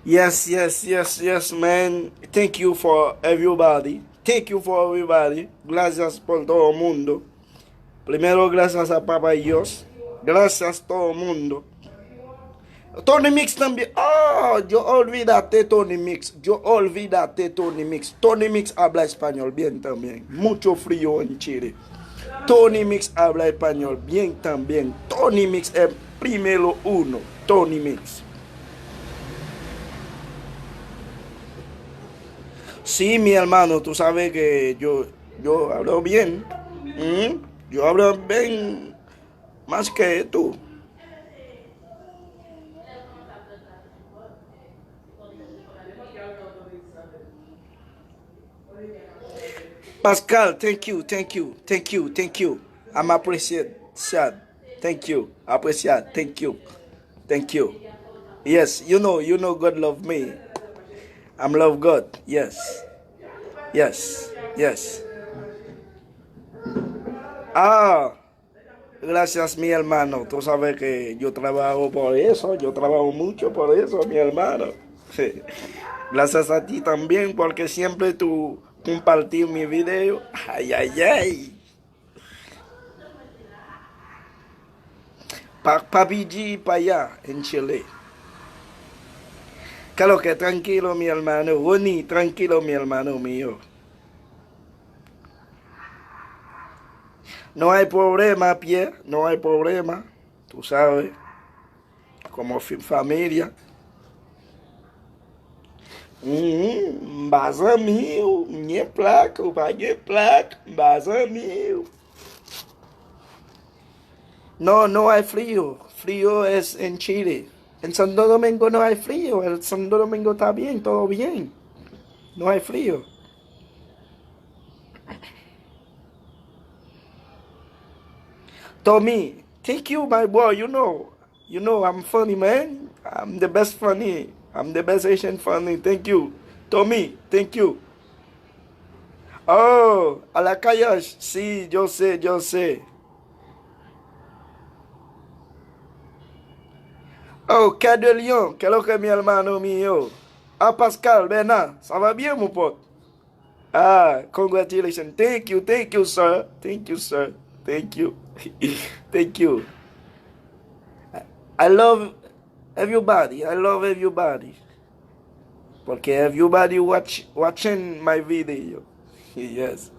Yes, yes, yes, yes, man. Thank you for everybody. Thank you for everybody. Gracias por todo el mundo. Primero, gracias a Papá Dios. Gracias todo el mundo. Tony Mix también. Oh, yo olvídate, Tony Mix. Yo olvídate, Tony Mix. Tony Mix habla español bien también. Mucho frío en Chile. Tony Mix habla español bien también. Tony Mix es primero uno. Tony Mix. Sí, mi hermano, tú sabes que yo, yo hablo bien. Mm, yo hablo bien más que tú. Pascal, thank you, thank you, thank you, thank you. I'm appreciate, sad. Thank you, appreciate, thank you, thank you. Yes, you know, you know God love me. I'm love God. Yes, yes, yes. Ah. Gracias, mi hermano. Tú sabes que yo trabajo por eso, yo trabajo mucho por eso, mi hermano. Gracias a ti también, porque siempre tú compartir mi video. Ay, ay, ay. Pa, Papi G pa allá en Chile. Claro que tranquilo, mi hermano. Ronnie, tranquilo, mi hermano mío. No hay problema, Pierre. No hay problema. Tú sabes. Como familia. M pa zanmi w, m gen plak, ou pa gen plak, m pa zanmi w. No, no hay frío. Frío es en Chile. En Santo Domingo no hay frío. El Santo Domingo está bien, todo bien. No hay frío. Tommy, thank you, my bro. You know, you know I'm funny, man. I'm the best funny. I'm the best Haitian funny. Thank you. Tommy, thank you. Oh, Alakayosh, sí, yo sé, yo sé. Oh, Cœur de Lion, qué es lo que, mi hermano mío? Ah, Pascal Bernard, ça va bien, mon pote? Ah, congratulations. Thank you, thank you, sir. Thank you, sir. Thank you. Thank you. I love everybody. I love everybody. Porque everybody watch, watching my video. Yes.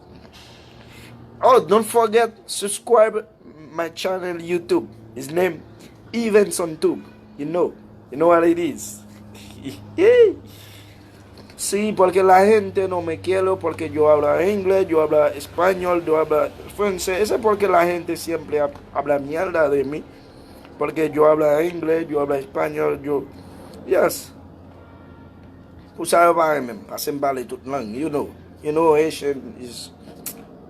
Oh, don't forget subscribe my channel YouTube. His name Evenson Tube. You know, you know what it is. Sí, porque la gente no me quiere, porque yo habla inglés, yo habla español, yo habla francés. Ese porque la gente siempre hab- habla mierda de mí. Porque yo habla inglés, yo habla español, yo. Yes. Pou sa yo pa renmen m, paske m pale tout lang, you know. You know Haitian is,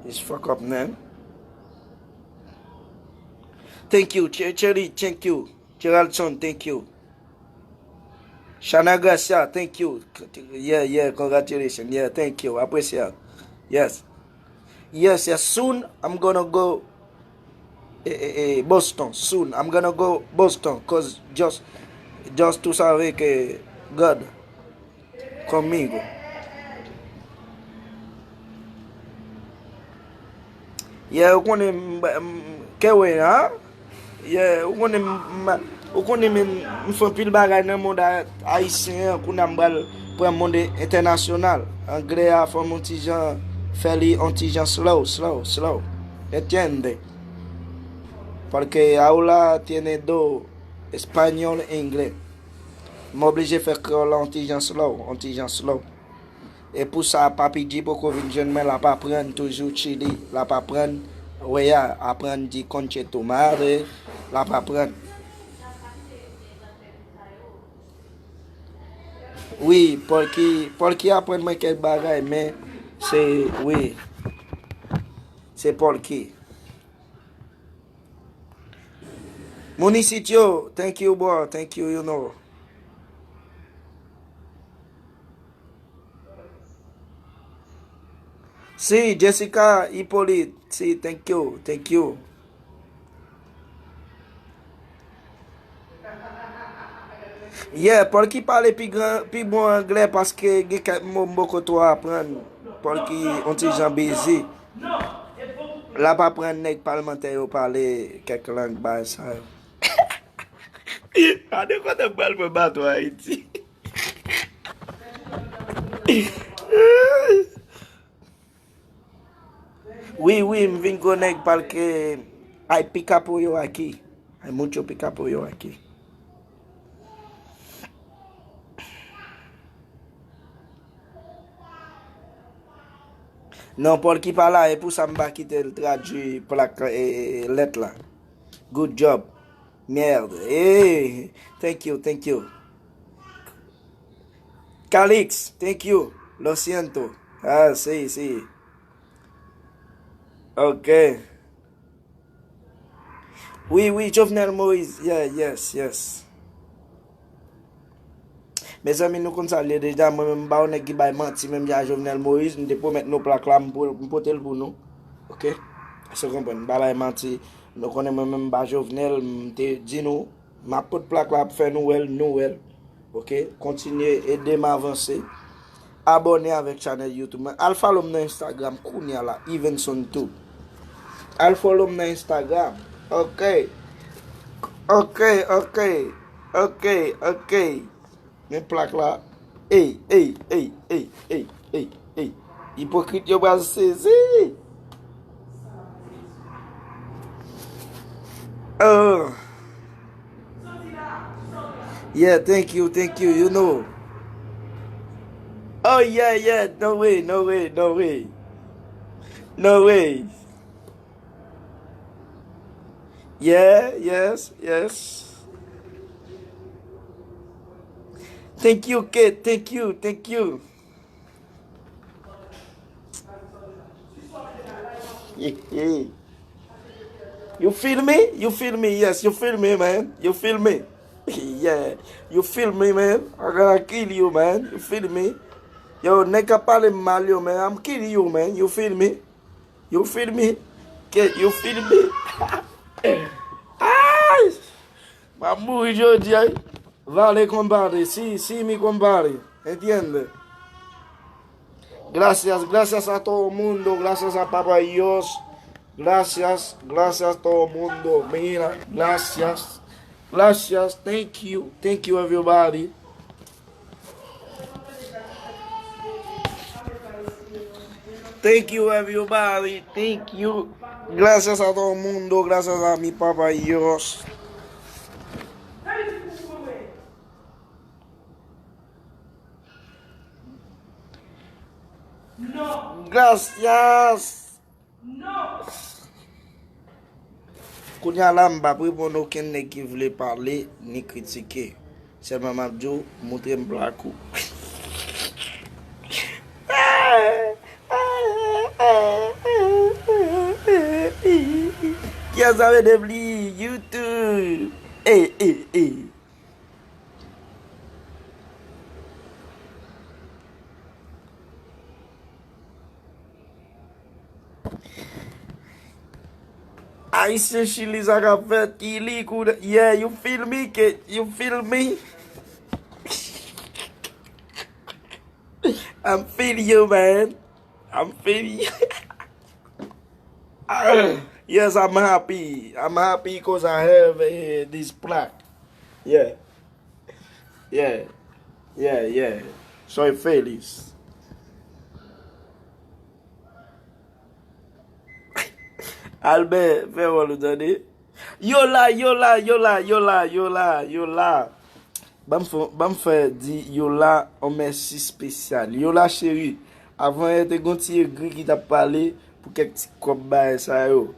is fuck up, man. Thank you, Che- Cherry, thank you. Geraldson, thank you. Shana Gracia, thank you. Yeah, yeah, congratulations. Yeah, thank you. Appreciate. Yes. Yes, yes. Soon I'm gonna go eh, eh, eh, Boston. Soon I'm gonna go Boston, cause just, just tú sabes que God conmigo. Yeah, ou konnen m, m, ke wè, ha? Yeah, ou konnen m, m, ou konnen men m fè anpil bagay nan mond a- ayisyen an, kounye a m pral pran mond entènasyonal. Anglè a fò m yon ti jan fè li yon ti jan slow, slow, slow. Entiende? Porque ahora tiene dos, español e inglés. M oblije fè kreyòl la yon ti jan slow, yon ti jan slow. E pou sa, Papi G poko vin jwenn mwen, l ap aprann toujou Chili, l ap aprann, wè a, aprann di conche tu madre, l ap aprann. Wi, Polky, Polky aprann mwen kèk bagay, men se, wi, se Polky. Moun isit yo, thank you, bro, thank you, you know. Si, Jessica Hippolyte, si, thank you, thank you. Yeah, Polky pale pi gran, pi bon anglè paske gen kèk mo m poko twò aprann. Polky on ti jan busy. L ap aprann nèg palmantè yo pale kèk lang bagay sa yo. Gade kote m pral pran bato Ayiti. Wi, wi, m vin gwo nèg palke hay pica pollo aquí. Hay mucho pica pollo aquí. Non, Polky pa la, e pou sa m pa kite l tradui plak, e, e, e, lèt la. Good job. Merde. Hey, thank you, thank you. Calix, thank you. Lo siento. Ah, si, si. Ok. Wi, wi, Jovenel Moïse. Yeah, yes, yes. Mezanmi, nou konn sa l ye deja. Mwen menm, m pa yon nèg ki bay manti, menm jan a Jovenel Moïse, m te pwomèt nou plak la, m po- m pote l pou nou. Ok? Èske w konprann? M pa bay manti. Nou konnen mwen menm, m pa Jovenel, m te di nou, m ap pot plak la pou fè nou wè l, nou wè l. Ok? Kontinye ede m avanse. abòne avèk chanèl YouTube mwen. Al follow m nan Instagram kounye a la, Evenson Tube. Al follow m nan Instagram. Ok. Ok, ok. Ok, ok. Men plak la. Ey, ey, ey, ey, ey, ey, ey. Ipokrit yo pral sezi. Oh. Yeah, thank you, thank you, you know. Oh, yeah, yeah, no way, no way, no way. No way. Yeah, yes, yes. Thank you, Kate. Thank you, thank you. You feel me? You feel me? Yes, you feel me, man. You feel me? Yeah, you feel me, man. I'm gonna kill you, man. You feel me? Yo, nèg k ap pale m mal yo, man. I'm kill you, man. You feel me? You feel me? Kate, you feel me? Ay! M ap mouri jodi a. Vale compadre, sí, sí, mi compadre. Entiende? Gracias, gracias a todo mundo, gracias a Papa Dios. Gracias, gracias todo mundo. Mira, gracias. Gracias, thank you, thank you everybody. Thank you everybody, thank you. Gracias a todo mundo, gracias a mi Papa Dios. Gracias. Kounye a la, m p ap reponn okenn nèg ki vle pale ni kritike. Sèlman m ap di w, montre m plak ou. Kiyès sa vle devni YouTube? Ey, ey, ey. Ayisyen Chili, sa k ap fèt? Kili kou de, yeah, you feel me, Kate? You feel me? I'm feeling you, man. I'm feeling you. Yes, I'm happy. I'm happy 'cause I have, eh, this plaque. Yeah. Yeah. Yeah, yeah. Soy feliz. Albert, fè wòl ou tande. Yola, Yola, Yola, Yola, Yola, Yola. Ban m fè, ban m fè di Yola yon mèsi espesyal. Yola cheri, avan yè te gon ti egri ki t ap pale pou kèk ti kòb bagay sa yo.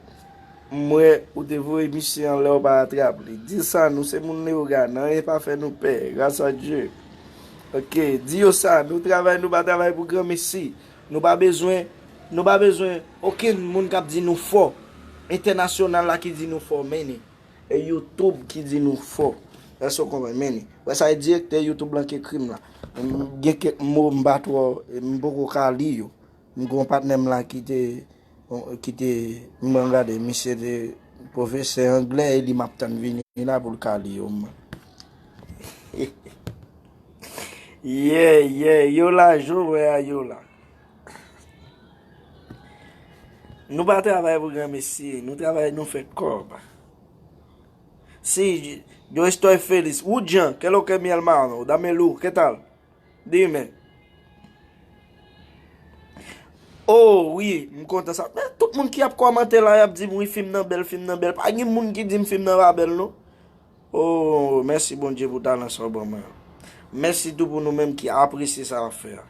M wè ou te voye misye anlè, ou pa atrap li. Di Sanou se moun Leyogàn, anyen pa fè nou pè, gras a Dye. Ok, di yo sa, nou travay, nou pa travay pou granmesi. Nou pa bezwen, nou pa bezwen okenn moun k ap di nou fò. Entènasyonal la ki di nou fò, men ni. E YouTube ki di nou fò. Èske w konprann? Men ni. Wè sa e direktè YouTube lan ki ekri m la. M gen kèk mo m pa twò, m poko ka li yo. M gen yon patnè m la ki te, ki te, m pran gade, misye te pwofesè anglè e li m ap tann vini la pou l ka li yo. Yeah, yeah, Yola, jan w wè a Yola. Nou pa travay pou granmesi, nou travay nou fè kòb. Si, yo estoy feliz. Woodjan, qué lo que mi hermano, dame luz, ¿qué tal? Dime. Oh, wi, m kontan sa. Men tout moun ki ap kòmante la, y ap di m, wi, fim nan bèl, fim nan bèl. Pa gen moun ki di m fim nan pa bèl, non. Oh, mèsi Bondye pou talan sa w ban mwen. Mèsi tou pou nou menm ki apresye sa w ap fè a.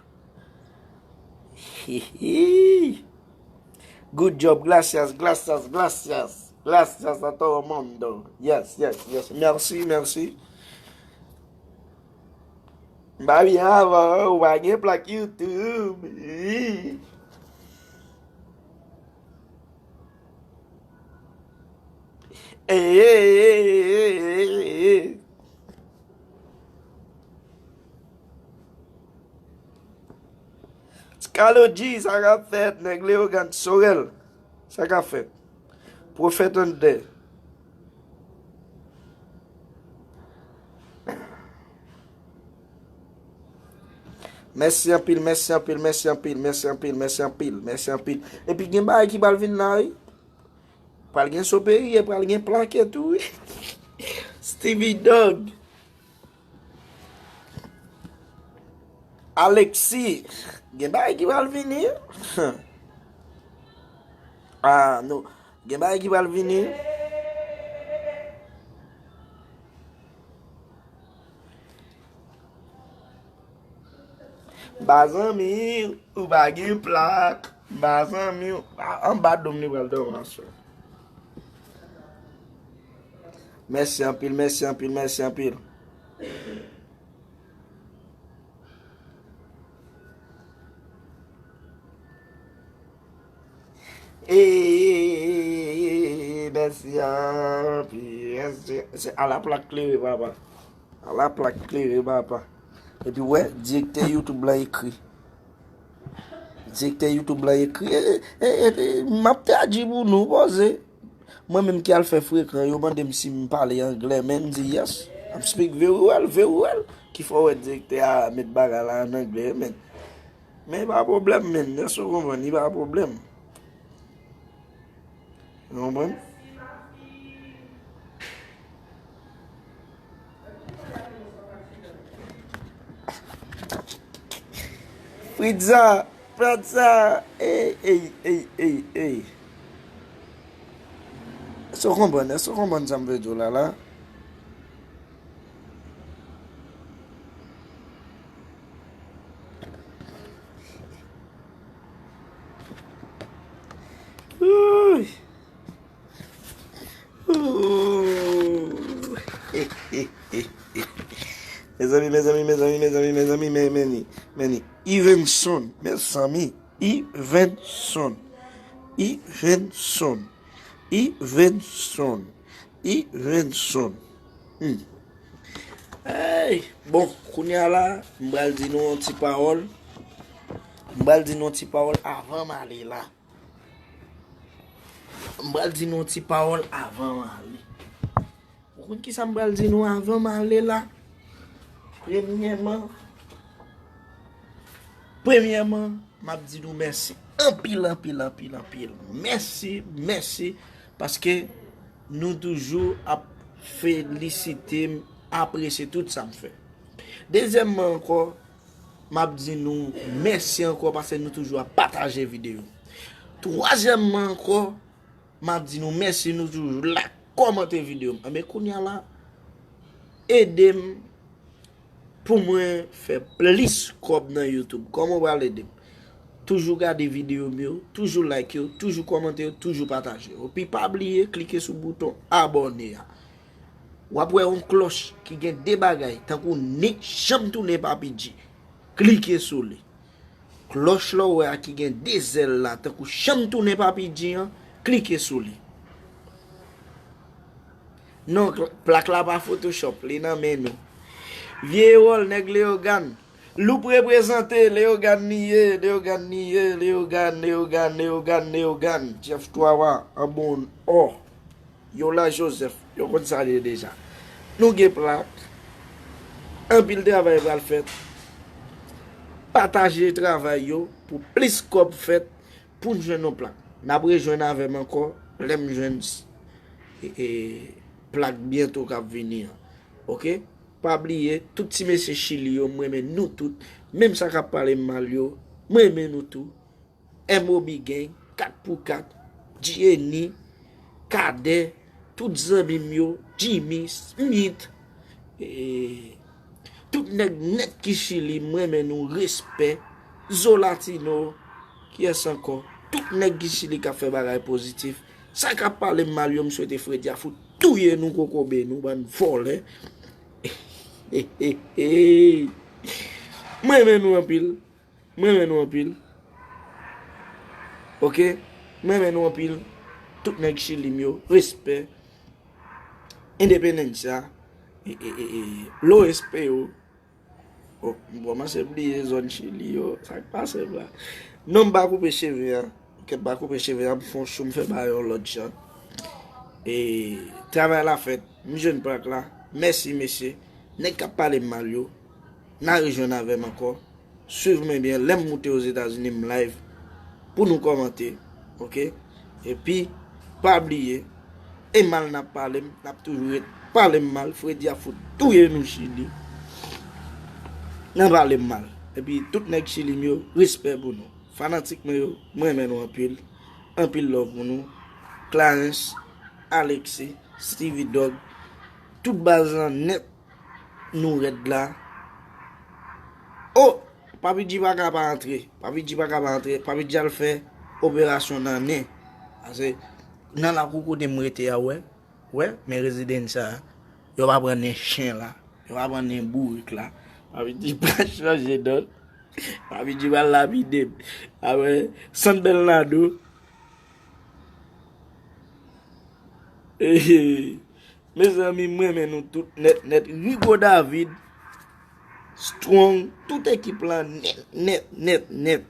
Hihi. Good job, gracias, gracias, gracias. Gracias a todo mundo. Yes, yes, yes. Mèsi, mèsi. M pa byen avan, ou pa gen plak YouTube. Ih. Ey, ey, ey, ey, ey, ey, ey. Carlo G, sa k ap fèt, nèg Leyogàn Sorèl. Sa k ap fèt? Pwofèt Andrè. Mèsi anpil, mèsi anpil, mèsi anpil, mèsi anpil, mèsi anpil, mèsi anpil. Epi gen bagay ki pral vin la, wi. Pral gen soperye, pral gen plake tou, wi. Stevie Dog. Alexis. Gen bagay ki pral vini. Ah, non. Gen bagay ki pral vini. Ba zanmi, ou pa gen plak. Ba zanmi, anba dòm li pral dòmi aswè. Mèsi anpil, mèsi anpil, mèsi anpil. Eee, mèsi anpil. Se ala plak klere, papa. Ala plak klere, papa. Epi, wè, direktè YouTube la ekri. Direktè YouTube la ekri. E, e, e, e, m ap tradui pou nou, poze. Mwen menm ki al fè frekan, yo mande m si m pale anglè, men m di yes. I speak very well, very well. Ki fè w wè direktè a met bagay la an anglè, men. Men pa pwoblèm, men. Èske w konprann? Li pa pwoblèm. Ou konprann? Fritza, Fritza, ey, ey, ey, ey, ey. Èske w konprann? Èske w konprann sa m vle di w la, la? Ooh. Mezanmi, mezanmi, mezanmi, mezanmi, mezanmi, men, men, men, Ivenson, mezanmi, Ivenson, Ivenson, Ivenson, Ivenson. Hmm. Hey, bon, kounye a la, m pral di nou yon ti pawòl. M pral di nou yon ti pawòl avan m ale la. M pral di nou yon ti pawòl avan m ale. Ou konn kisa m pral di nou avan m ale la? Premyèman, premyèman, m ap di nou mèsi anpil, anpil, anpil, anpil. Mèsi, mèsi, paske nou toujou ap felisite m, apresye tout sa m fè. Dezyèmman ankò, m ap di nou mèsi ankò paske nou toujou ap pataje videyo. Twazyèmman ankò, m ap di nou mèsi, nou toujou la, kòmante videyo m. Enben, kounye a la, ede m pou mwen fè plis kòb nan YouTube. Kòman w pral ede m? Toujou gade videyo m yo, toujou like yo, toujou kòmante yo, toujou pataje yo. Epi pa bliye klike sou bouton abòne a. W ap wè yon klòch ki gen de bagay, tankou ni janm tounen Papi G. Klike sou li. Klòch la w wè a ki gen de zèl la, tankou janm tounen Papi G an, klike sou li. Non, pl-, plak la pa Photoshop, li nan men nou. Vye Ewòl, nèg Leyogàn. Loup reprezante, Leyogàn li ye, Leyogàn li ye, Leyogàn, Leyogàn, Leyogàn, Leyogàn. Jeff Twawa, an bon, ò. Yola Joseph, yo konn sa l ye deja. Nou gen plak. Anpil travay pral fèt. Pataje travay yo pou plis kòb fèt pou n jwenn yon plak. N ap rejwenn avè m ankò lè m jwenn s-, e, e, plak byento k ap vini an. Oke? Pa bliye, tout ti mesye Chili yo, m renmen nou tout. Menm sa k ap pale m mal yo, m renmen nou tou. M O B Gang, kat pou kat, Jenny, Kadè, tout zanmi m yo, Jimmy, Smith, e, tout nèg nèt ki Chili, m renmen nou, respè, Zolatino, kiyès ankò? Tout nèg ki Chili k ap fè bagay pozitif. Sa k ap pale m mal yo, m swete Fredi a fout touye nou kokobe nou, bann vòlè. M renmen nou anpil. M renmen nou anpil. Oke? M renmen nou anpil. Tout nèg Chili m yo, respè. Independencia. E, e, e, e, lo respè yo. Oh, m kòmanse bliye zòn Chili yo. Sa k pase m la? Non, m pa koupe cheve a. Kèt, m pa koupe cheve a, m fè yon chou, m fè bagay yon lòt jan. E travay la fèt. M jwenn plak la. Mèsi, mesye. Nèg k ap pale m mal yo. N a rejwenn avè m ankò. Swiv mwen byen, lè m moute Ozetazini, m live pou nou kòmante, oke? Epi, pa bliye, e mal n ap pale m, n ap toujou ret pale m mal. Fredi ap fout touye nou Chili nan pale m mal. Epi, tout nèg Chili m yo, respè pou nou. Fanatik mwen yo, m renmen nou anpil. Anpil love pou nou. Clarence, Alexis, Steevy Dogg, tout baz lan nèt, nou rèd la. Oh! Papi G pa ka pa antre. Papi G pa ka pa antre. Papi G al fè operasyon nan nen. Pase nan lakou kote m rete a, wè. Wè, men rezidans sa. Yo pa pran nen chen la. Yo pa pran nen bourik la. Papi G pa chanje dòt. Papi G pa lapide m. Apre, San Bernardo. Mezanmi, m renmen nou tout nèt, nèt. Rigo David, Strong, tout ekip lan nèt, nèt, nèt, nèt.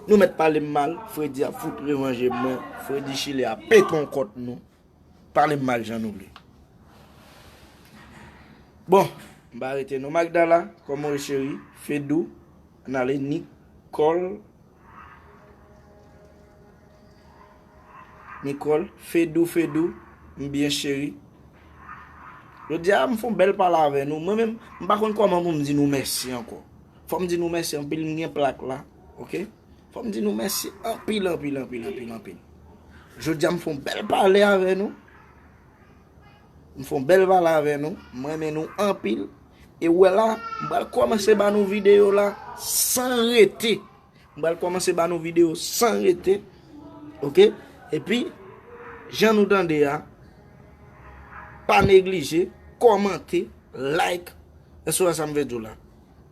Nou mèt pale m mal, Fredi ap fout revanje mwen. Fredi Chili ap pete yon kòt nou. Pale m mal jan nou vle. Bon, m pa rete non. Magdala, kòman w ye cheri? Fedou, ann ale. Nicole, Nicole, Fedou, Fedou, m byen cheri. Jodi a, m fè yon bèl pale avè nou. Mwen menm, m pa konn kòman pou m di nou mèsi ankò. Fò m di nou mèsi anpil, m gen plak la, oke? Fò m di nou mèsi anpil, anpil, anpil, anpil, anpil. Jodi a, m fè yon bèl pale avè nou. M fè yon bèl pale avè nou. M renmen nou anpil. E w wè la, m pral kòmanse ba nou videyo la san rete. M pral kòmanse ba nou videyo san rete. Oke? Epi, jan nou tande a, pa neglije, kòmante, like. Èske w wè sa m vle di w la?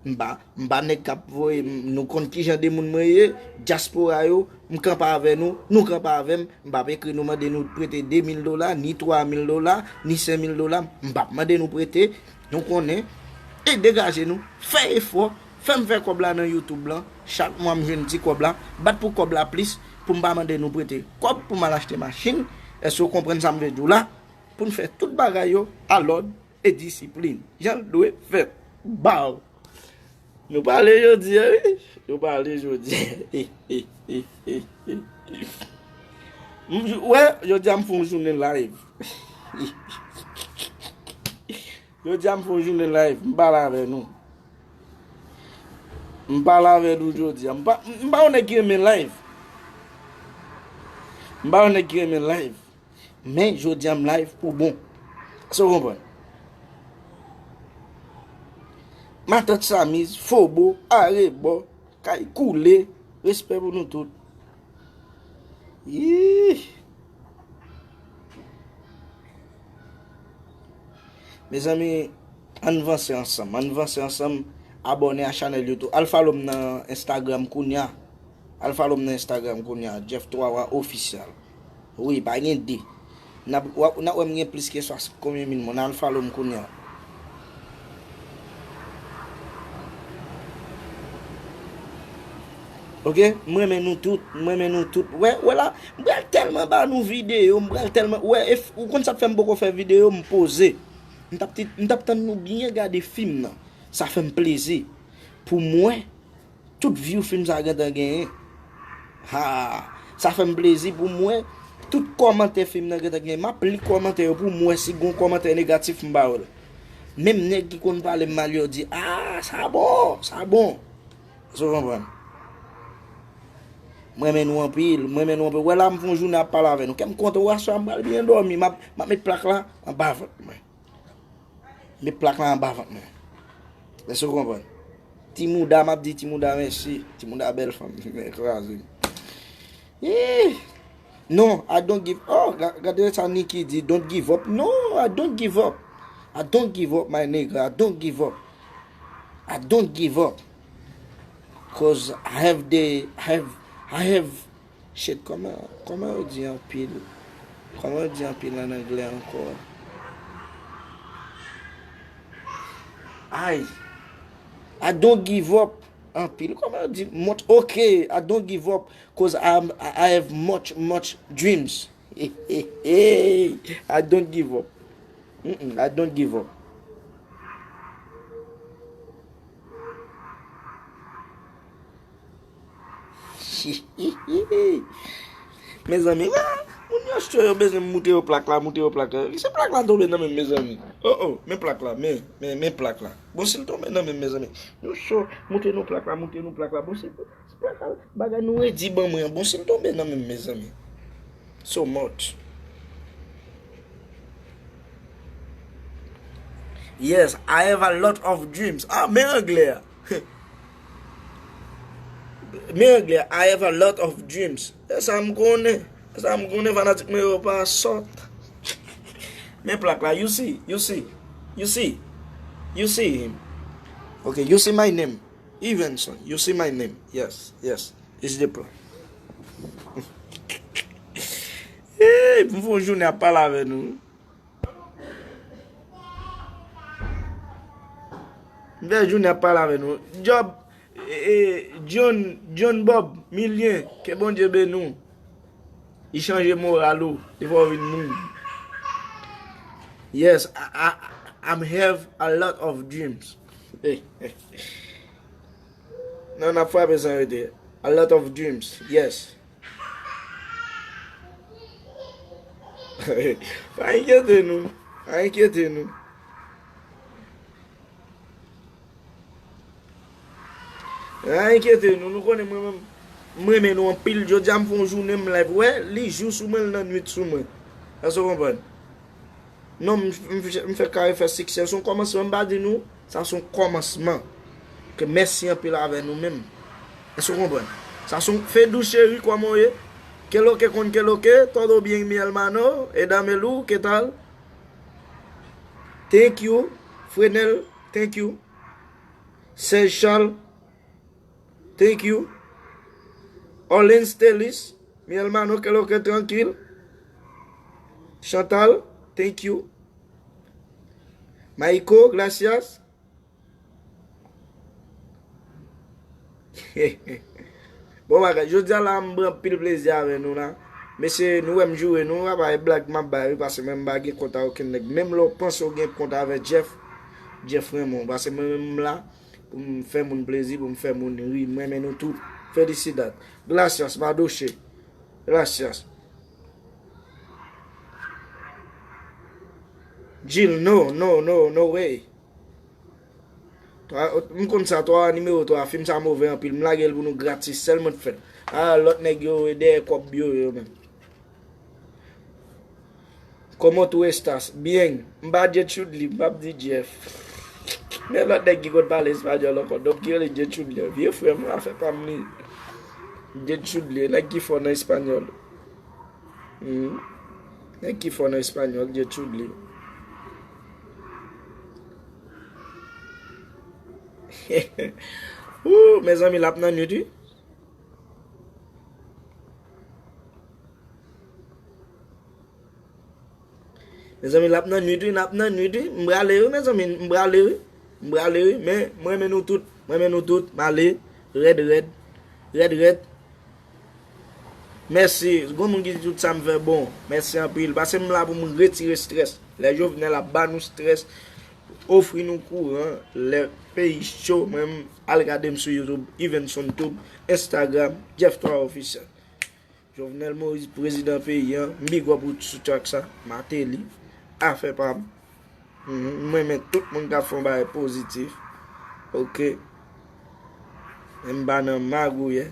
M pa, m pa nèg k ap voye, m- nou konn ki jan de moun mwen ye, dyaspora yo, m kanpe avè nou, nou kanpe avè m, m p ap ekri nou mande nou prete de mil dola, ni twa mil dola, ni senk mil dola, m p ap mande nou prete, nou konnen, e degaje nou, fè efò, fè m fè kòb la nan YouTube lan, chak mwa m jwenn ti kòb la, bat pou kòb la plis, pou m pa mande nou prete kòb pou m al achte machin, èske w konprann sa m vle di w la? Pou n fè tout bagay yo alòd e disiplin, jan l dwe fèt. Baw! Nou pale jodi a, wi. Nou pale jodi a. M j- wè, jodi a m fè yon jounen live. Jodi a m fè yon jounen live. M pale avè nou. M pale avè nou jodi a. M pa, m pa yon nèg ki renmen live. M pa yon nèg ki renmen live. Men jodi a m live pou bon. Èske w konprann? Matant Samiz, Fobo, Arebò, Kay Koule, respè pou nou tout. Yii. Mezanmi, ann vanse ansanm, ann vanse ansanm, abòne a chanèl YouTube. Al follow m nan Instagram kounya. Al follow m nan Instagram kounya, Jeff twa wa ofisyal. Wi, pa gen de. N ap, w ap, n ap wè m gen plis ke swasan, konbyen mil moun. Al follow m kounya. Oke, m renmen nou tout, m renmen nou tout. Wè, wè la, m pral tèlman ba nou videyo, m pral tèlman, wè, e f- ou konn sa k fè m poko fè videyo, m poze. M t ap ti- m t ap tann nou byen gade fim nan. Sa fè m plezi. Pou mwen, tout view fim sa gentan genyen. Ha, sa fè m plezi pou mwen. Tout kòmantè fim nan gentan genyen. M ap li kòmantè yo pou mwen si gon kòmantè negatif m pa wè l. Menm nèg ki konn pale m mal yo di, ah, sa bon, sa bon. Èske w konprann? Mwen renmen nou anpil, mwen renmen nou anpil. Wè la, m fè yon jounen ap pale avè nou. Kè m kontan, wè aswè a m pral byen dòmi. M ap, m ap met plak la anba vant mwen. Met plak la anba vant mwen. Èske w konprann? Ti mouda, m ap di ti mouda mèsi. Ti mouda bèl fanm. Men kraze m. Ih! Non, I don't give. Oh, ga- gade sa Niki di. Don't give up. No, I don't give up. I don't give up, my nigga. I don't give up. I don't give up. Cause I have the, I have, I have, shit, kòman, kòman yo di anpil? Kòman yo di anpil an anglè ankò? Ay, I don't give up anpil. Kòman yo di much? Ok, I don't give up. Cause I'm, I have much, much dreams. I don't give up. Mm-mm, I don't give up. Mezanmi, ah, moun yo cho, yo bezwen moute yo plak la, moute yo plak la. Se plak la tonbe nan men m, mezanmi. Oh, oh, men plak la, men, men, men plak la. Bon, si l tonbe nan men m, mezanmi. Nou cho, moute nou plak la, moute nou plak la. Bon, si, si plak la, bagay nou redi ban mwen an. Bon, si l tonbe nan men m, mezanmi. So much. Yes, I have a lot of dreams. Ah, men anglè a. Men anglè, I have a lot of dreams. E sa m konnen. E sa m konnen, fanatik mwen yo pa sòt. Men plak la, you see, you see, you see, you see him. Okay, you see my name. Evenson, you see my name. Yes, yes. It's the plan. Hey, m fè yon jounen ap pale avè nou. M fè jounen ap pale avè nou. Job, e, e, John, John Bob, Milyen, ke Bondye beni w. Li chanje moral ou, li fè w vin moun. Yes, I, I, I'm have a lot of dreams. Non, n ap frape san rete. A lot of dreams, yes. Pa enkyete nou. Pa enkyete nou. Pa enkyete nou. Nou konnen mwen menm, m renmen nou anpil. Jodi a m fè yon jounen m live. Wè, li jou sou mwen, l nan nwit sou mwen. Èske w konprann? Non, m, m, m fè kare fè siksè. Se yon kòmansman, m pa di nou, sa se yon kòmansman. Ke mèsi anpil avè nou menm. Èske w konprann? Sa se yon Fedou cheri, kòman w ye? Keloke konn keloke, todo bien mi hermano, e dame Lou, ke tal? Thank you. Frenel, thank you. Serge Charles, thank you. Orleans Telis, mi hermano, keloke, trankil. Chantal, thank you. Maiko, gracias. Bon bagay, jodi a la m pran pil plezi avè nou la. Mesye, nou wè m joure nou, apa e blag m ap bay wi, paske mwen m pa gen kont a okenn nèg. Menm lè w panse w gen kont avè Jeff, Jeff renmen w. Paske mwen menm m la pou m fè moun plezi, pou m fè moun ri. M renmen nou tout. Felicidad. Gracias, Madoche. Gracias. Jill, no, no, no, no way. Twa, m konn sa, twa, nimewo twa, fim sa move anpil. M lage l pou nou gratis, sèl mwen k fè l. A, lòt nèg yo, e dèyè kòb yo, yo menm. Comment tú estás? Bien. M pa Gertrude Lee, m p ap di Jeff. Men lòt nèg ki konn pale espanyòl ankò, nonm ki rele Gertrude Lee, vye frè m, afè pa m li. Gertrude Lee, nèg ki fò nan espanyòl. Hmm. Nèg ki fò nan espanyòl, Gertrude Lee. Ooh, mezanmi, l ap nan nwit wi. Mezanmi, l ap nan nwit wi, n ap nan nwit wi. M prale wi, mezanmi, m prale wi. M prale wi, men mwen renmen nou tout, mwen renmen nou tout, m ale, rèd, rèd, rèd, rèd. Mèsi, gon moun ki di tout sa m fè bon. Mèsi anpil, paske m la pou m retire strès. Lè Jovenel ap ba nou strès, ofri nou kouran, lè peyi cho, mwen m al gade m sou YouTube, Evenson Tube, Instagram, Jeff twa Officiel. Jovenel Moïse, prezidan peyi an, m big up ou sou track sa, Martelly, afè pa m. Mhm, m renmen tout moun k ap fè yon bagay pozitif. Ok. Men m pa nan magouyè.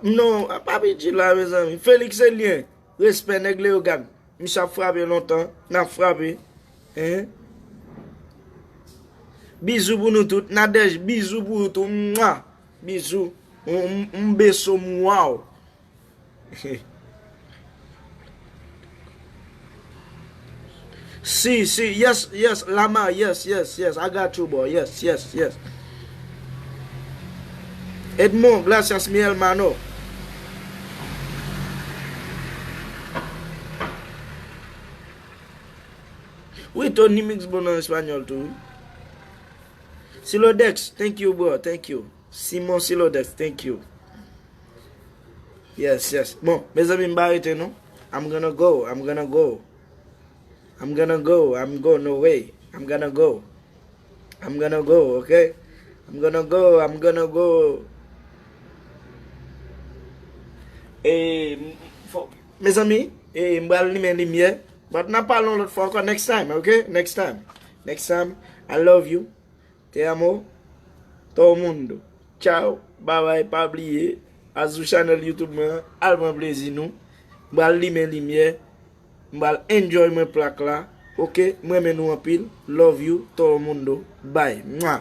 Non, pa pidji la, mezanmi. Felix Elien, respè, nèg Leyogàn. Misye ap frape lontan, n ap frape. Hein? Bizou pou nou tout. Nadège, bizou pou ou tou. Mwa! Bizou. M, m, m beso m, waw. Si, si, yes, yes, Lama, yes, yes, yes, I got you, bro, yes, yes, yes. Edmond, gracias, mi hermano. Wi, Tony Mix bon nan espanyòl tou, wi. Silodex, thank you, bro, thank you. Simon Silodex, thank you. Yes, yes. Bon, mezanmi, m pa rete non. I'm gonna go, I'm gonna go. I'm gonna go, I'm go, no way. I'm gonna go. I'm gonna go, okay? I'm gonna go, I'm gonna go. E, m- fò- mezanmi, e, m pral limen limyè. But n ap pale yon lòt fwa ankò next time, okay? Next time. Next time. I love you. Te amo. Todo mundo. Ciao. Bye bye. Pa bliye. Azou channel YouTube mwen an. Al pran plezi nou. M pral limen limyè. M pral enjoy mwen plak la. Okay? M renmen nou anpil. Love you. Todo mundo. Bye. Mwa.